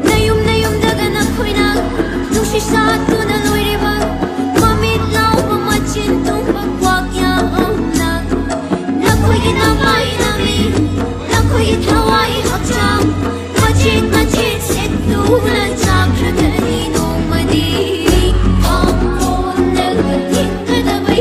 ꯅꯌꯨꯝ ꯅꯌꯨꯝꯗꯒ ꯅꯈꯣꯏꯅ ꯅꯨꯡꯁꯤ ꯁꯥꯠꯇꯨꯅ ꯂꯣꯏꯔꯦꯕ꯫ ꯃꯃꯤꯠ ꯂꯥꯎꯕ ꯃꯆꯤꯟ ꯇꯨꯝꯕ ꯀ꯭ꯋꯥꯛ ꯌꯥꯝꯅ꯫ ꯅꯈꯣꯏꯒꯤ ꯅꯃꯥꯏ ꯅꯃꯤꯠ, ꯅꯈꯣꯏꯒꯤ ꯊꯋꯥꯏ ꯍꯛꯆꯥꯡ ꯃꯆꯦꯠ ꯃꯆꯦꯠ ꯁꯦꯠꯇꯨꯅ ꯆꯥꯈ꯭ꯔꯒꯅꯤ ꯅꯣꯡꯃꯗꯤ꯫ ꯄꯥꯝꯕꯣꯝꯗꯒ ꯊꯤꯟꯒꯗꯕ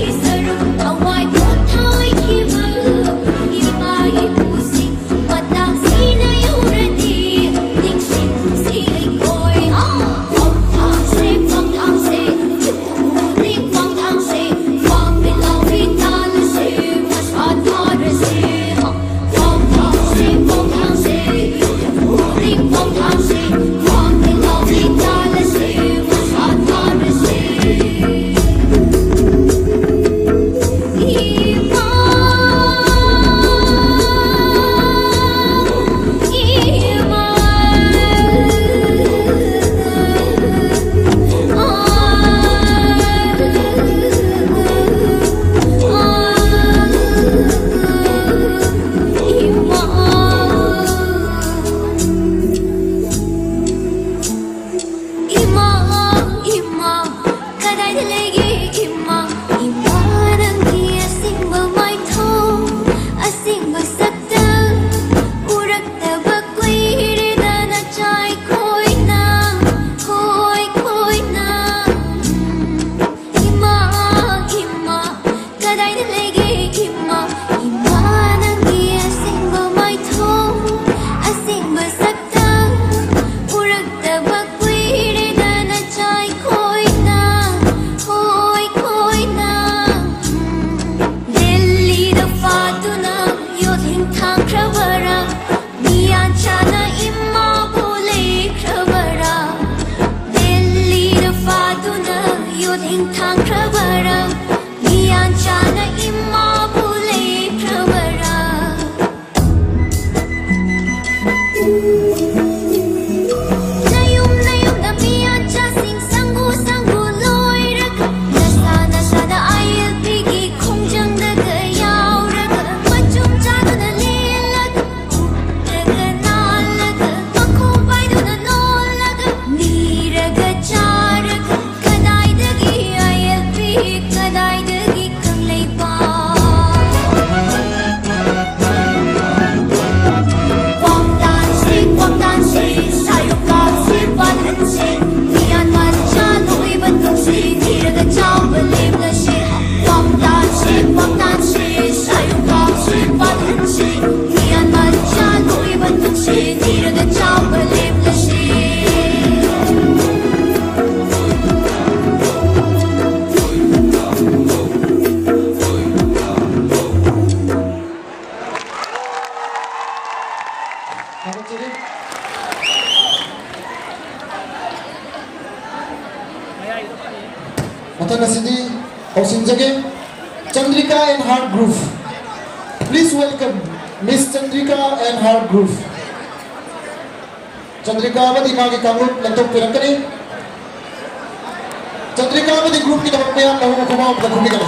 and her group. Please welcome Miss Chandrika and her group. Chandrika ꯑꯃꯗꯤ ꯃꯥꯒꯤ ꯀꯥꯡꯂꯨꯞ ꯂꯦꯡꯊꯣꯛꯄꯤꯔꯛꯀꯅꯤ꯫ ꯆꯟꯗ꯭ꯔꯤꯀꯥ ꯑꯃꯗꯤ groupꯀꯤꯗꯃꯛ ꯃꯌꯥꯝꯅ ꯑꯃꯨꯛ ꯈꯨꯕꯥꯛ ꯑꯃꯗ ꯈꯨꯕꯤꯒꯅꯤ꯫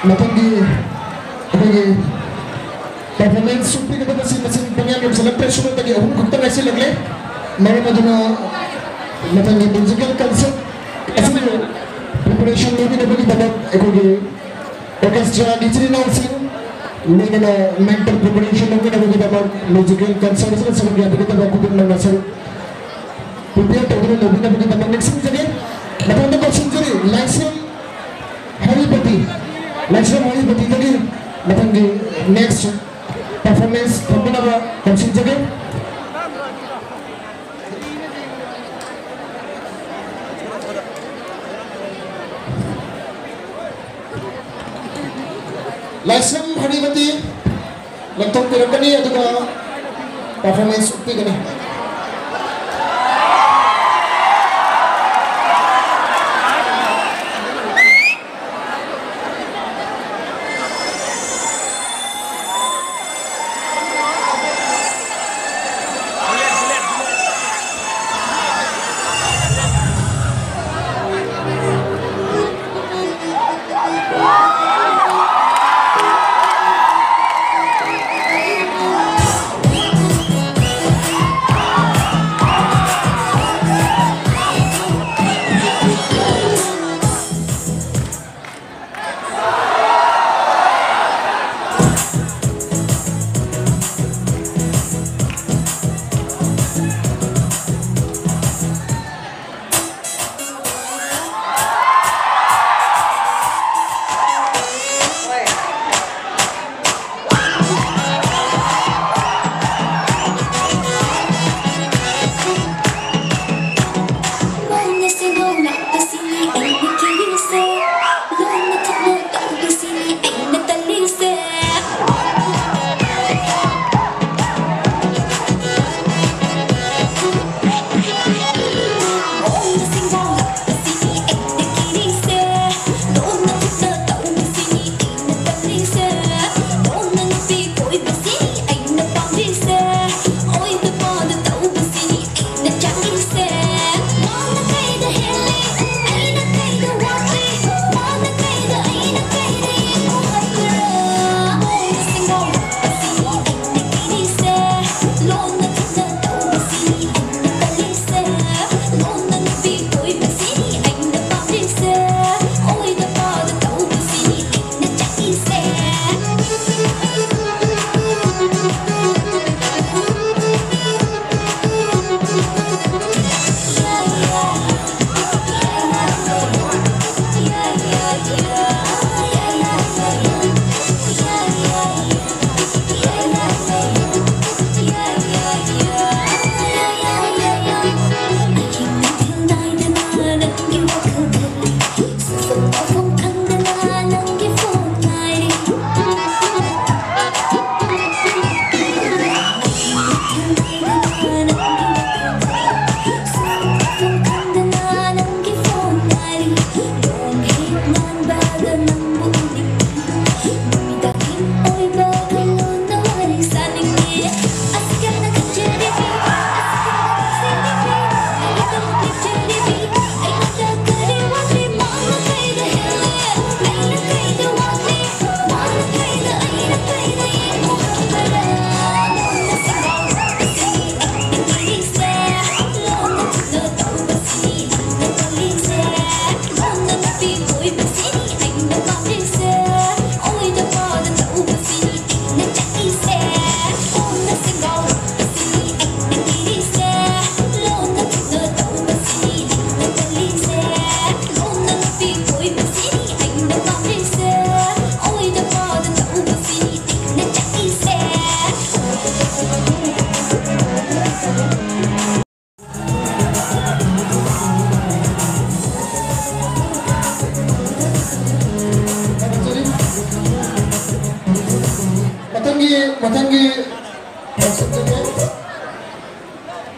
ꯃꯊꯪꯒꯤ ꯑꯩꯈꯣꯏꯒꯤ performance ꯎꯠꯄꯤꯒꯗꯕꯁꯤ ꯃꯁꯤꯡ ꯄꯪꯌꯥꯝ ꯌꯥꯝꯁꯤꯜꯂꯛꯇ꯭ꯔꯦ, ꯁꯨꯞꯅꯇꯒꯤ ꯑꯍꯨꯝ ꯈꯛꯇ ꯉꯥꯏꯁꯤꯜꯂꯛꯂꯦ꯫ ꯃꯔꯝ ꯑꯗꯨꯅ ꯃꯊꯪꯒꯤ musical concert ꯑꯁꯤꯒꯤ preparation ꯂꯧꯕꯤꯅꯕꯒꯤꯗꯃꯛ ꯑꯩꯈꯣꯏꯒꯤ orchestra ꯒꯤ ꯏꯆꯤꯜ ꯏꯅꯥꯎꯁꯤꯡ, ꯂꯣꯏꯅꯅ mental preparation ꯂꯧꯕꯤꯅꯕꯒꯤꯗꯃꯛ musical concert ꯑꯁꯤꯗ ꯁꯔꯨꯛ ꯌꯥꯕꯤꯒꯗꯕ ꯈꯨꯗꯤꯡꯃꯛꯅ ꯁꯔꯨꯛ prepare ꯇꯧꯗꯨꯅ ꯂꯧꯕꯤꯅꯕꯒꯤꯗꯃꯛ ꯅꯤꯡꯁꯤꯡꯖꯔꯤ꯫ ꯃꯊꯪꯗ ꯀꯧꯁꯤꯟꯖꯔꯤ ꯂꯥꯏꯁ꯭ꯔꯝ ꯍꯔꯤꯄꯇꯤ, ꯂꯥꯏꯁ꯭ꯔꯝ ꯍꯔꯤꯄꯇꯤꯗꯒꯤ ꯃꯊꯪꯒꯤ next performance ꯊꯝꯕꯤꯅꯕ ꯀꯧꯁꯤꯟꯖꯒꯦ꯫ ꯂꯥꯏꯁ꯭ꯔꯝ ꯍꯔꯤꯄꯇꯤ ꯂꯦꯞꯊꯣꯛꯄꯤꯔꯛꯀꯅꯤ, ꯑꯗꯨꯒ performance ꯎꯠꯄꯤꯒꯅꯤ꯫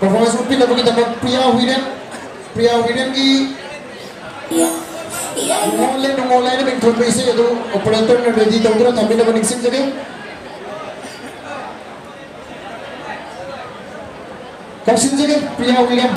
Performance ꯎꯠꯄꯤꯅꯕꯒꯤꯗꯃꯛ ꯄ꯭ꯔꯤꯌꯥ ꯍꯨꯏꯔꯦꯟ, ꯄ꯭ꯔꯤꯌꯥ ꯍꯨꯏꯔꯦꯟꯒꯤ ꯅꯨꯡꯉꯣꯜꯂꯦ ꯅꯨꯡꯉꯣꯜꯂꯦ ꯍꯥꯏꯅ ꯃꯤꯡꯊꯣꯟꯕ ꯏꯁꯩ ꯑꯗꯨ operator ꯅ ready ꯇꯧꯗꯨꯅ ꯊꯝꯕꯤꯅꯕ ꯅꯤꯡꯁꯤꯡꯖꯒꯦ꯫ ꯀꯧꯁꯤꯟꯖꯒꯦ ꯄ꯭ꯔꯤꯌꯥ ꯍꯨꯏꯔꯦꯟ꯫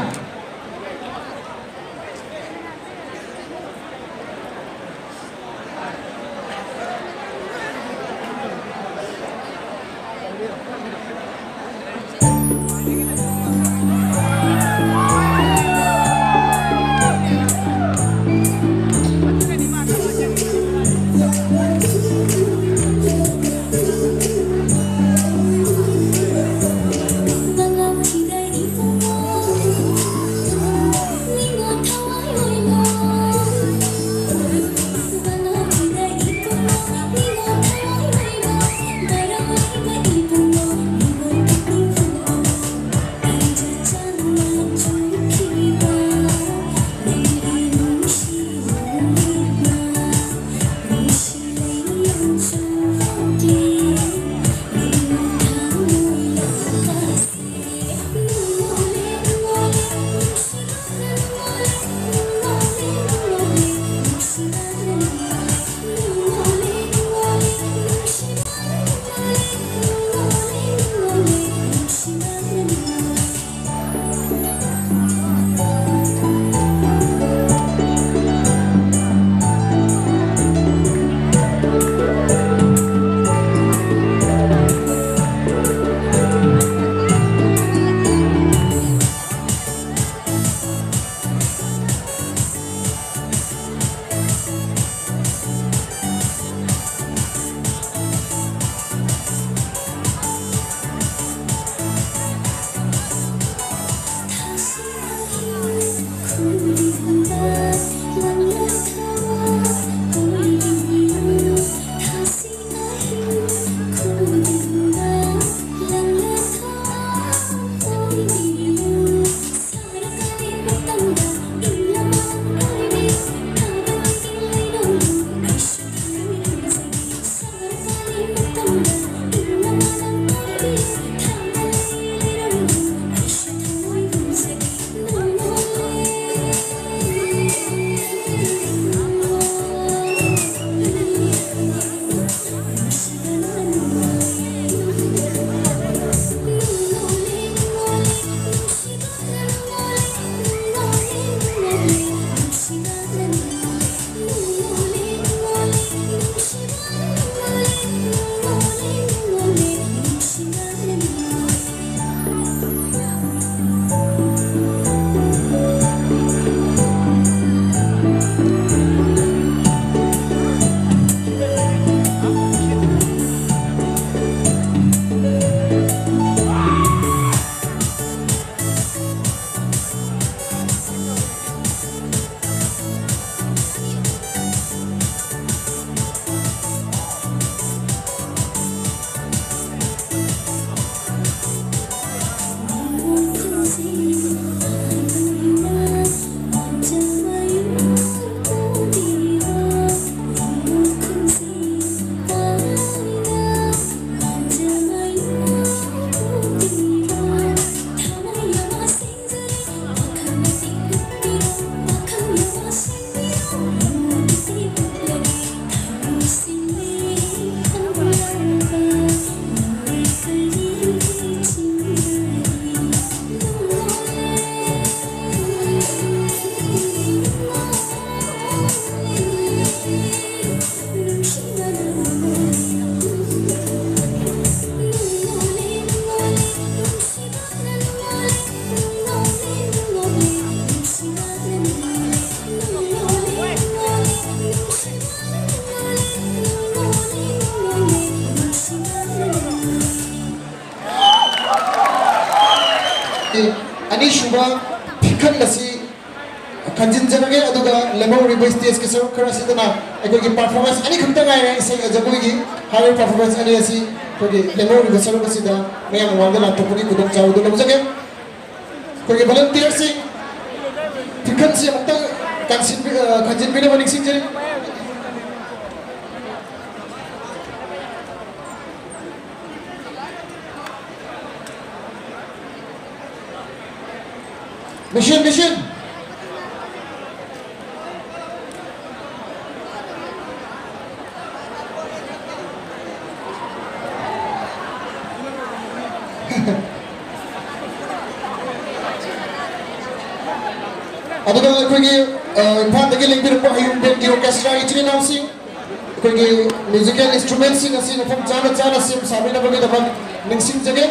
ꯐꯤꯈꯜ ꯑꯁꯤ ꯈꯟꯖꯤꯟꯖꯔꯒꯦ꯫ ꯑꯗꯨꯒ ꯂꯦꯝꯍꯧꯔꯤꯕ ꯁ꯭ꯇꯦꯖꯀꯤ ꯁꯔꯨꯛ ꯈꯔ ꯑꯁꯤꯗꯅ ꯑꯩꯈꯣꯏꯒꯤ ꯄꯔꯐꯣꯔꯃꯦꯟꯁ ꯑꯅꯤꯈꯛꯇ ꯉꯥꯏꯔꯦ꯫ ꯏꯁꯩ ꯖꯒꯣꯏꯒꯤ ꯍꯥꯏꯔꯤꯕ ꯄꯔꯐꯣꯔꯃꯦꯟꯁ ꯑꯅꯤ ꯑꯁꯤ ꯑꯩꯈꯣꯏꯒꯤ ꯂꯦꯝꯍꯧꯔꯤꯕ ꯁꯔꯨꯛ ꯑꯁꯤꯗ ꯃꯌꯥꯝ ꯃꯃꯥꯡꯗ ꯂꯥꯟꯊꯣꯛꯄꯒꯤ ꯈꯨꯗꯣꯡꯆꯥꯕꯗꯨ ꯂꯧꯖꯒꯦ꯫ ꯑꯩꯈꯣꯏꯒꯤ ꯚꯣꯂꯨꯟꯇꯤꯌꯔꯁꯤꯡ ꯐꯤꯈꯜꯁꯤ ꯑꯃꯨꯛꯇꯪ ꯀꯟꯁꯤꯟꯕꯤ-, ꯑ, ꯈꯟꯖꯤꯟꯕꯤꯅꯕ ꯅꯤꯡꯁꯤꯡꯖꯔꯤ꯫ Machine, machine. ꯑꯗꯨꯒ ꯑꯩꯈꯣꯏꯒꯤ, ꯑ, ꯏꯝꯐꯥꯜꯗꯒꯤ ꯂꯦꯡꯕꯤꯔꯛꯄ ꯍꯌꯨꯝ ꯕꯦꯟꯒꯤ ꯑꯣꯔꯀꯦꯁꯇ꯭ꯔꯥ ꯏꯆꯤꯜ ꯏꯅꯥꯎꯁꯤꯡ, ꯑꯩꯈꯣꯏꯒꯤ ꯃ꯭ꯌꯨꯖꯤꯀꯦꯜ ꯏꯟꯁꯇ꯭ꯔꯨꯃꯦꯟꯁꯤꯡ ꯑꯁꯤ ꯃꯐꯝ ꯆꯥꯅ ꯆꯥꯅ ꯁꯦꯝ ꯁꯥꯕꯤꯅꯕꯒꯤꯗꯃꯛ ꯅꯤꯡꯁꯤꯡꯖꯒꯦ꯫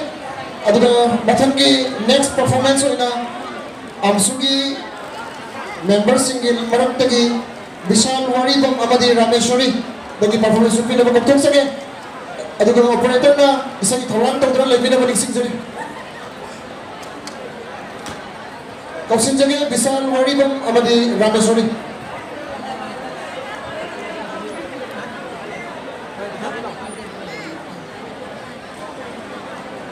ꯑꯗꯨꯒ ꯃꯊꯪꯒꯤ ꯅꯦꯛꯁ ꯄꯔꯐꯣꯔꯃꯦꯟꯁ ꯑꯣꯏꯅ ꯑꯝꯁꯨꯒꯤ ꯃꯦꯝꯕꯔꯁꯤꯡꯒꯤ ꯃꯔꯛꯇꯒꯤ ꯕꯤꯁꯥꯜ ꯋꯥꯔꯤꯕꯝ ꯑꯃꯗꯤ ꯔꯥꯃꯦꯁꯣꯔꯤ ꯗꯒꯤ ꯄꯔꯐꯣꯔꯃꯦꯟꯁ ꯎꯠꯄꯤꯅꯕ ꯀꯧꯊꯣꯛꯆꯒꯦ꯫ ꯑꯗꯨꯒ ꯑꯣꯄꯔꯦꯇꯔꯅ ꯏꯁꯩ ꯊꯧꯔꯥꯡ ꯇꯧꯗꯨꯅ ꯂꯩꯕꯤꯅꯕ ꯅꯤꯡꯁꯤꯡꯖꯔꯤ꯫ ꯀꯧꯁꯤꯟꯖꯒꯦ ꯕꯤꯁꯥꯜ ꯋꯥꯔꯤꯕꯝ ꯑꯃꯗꯤ ꯔꯥꯃꯦꯁꯣꯔꯤ꯫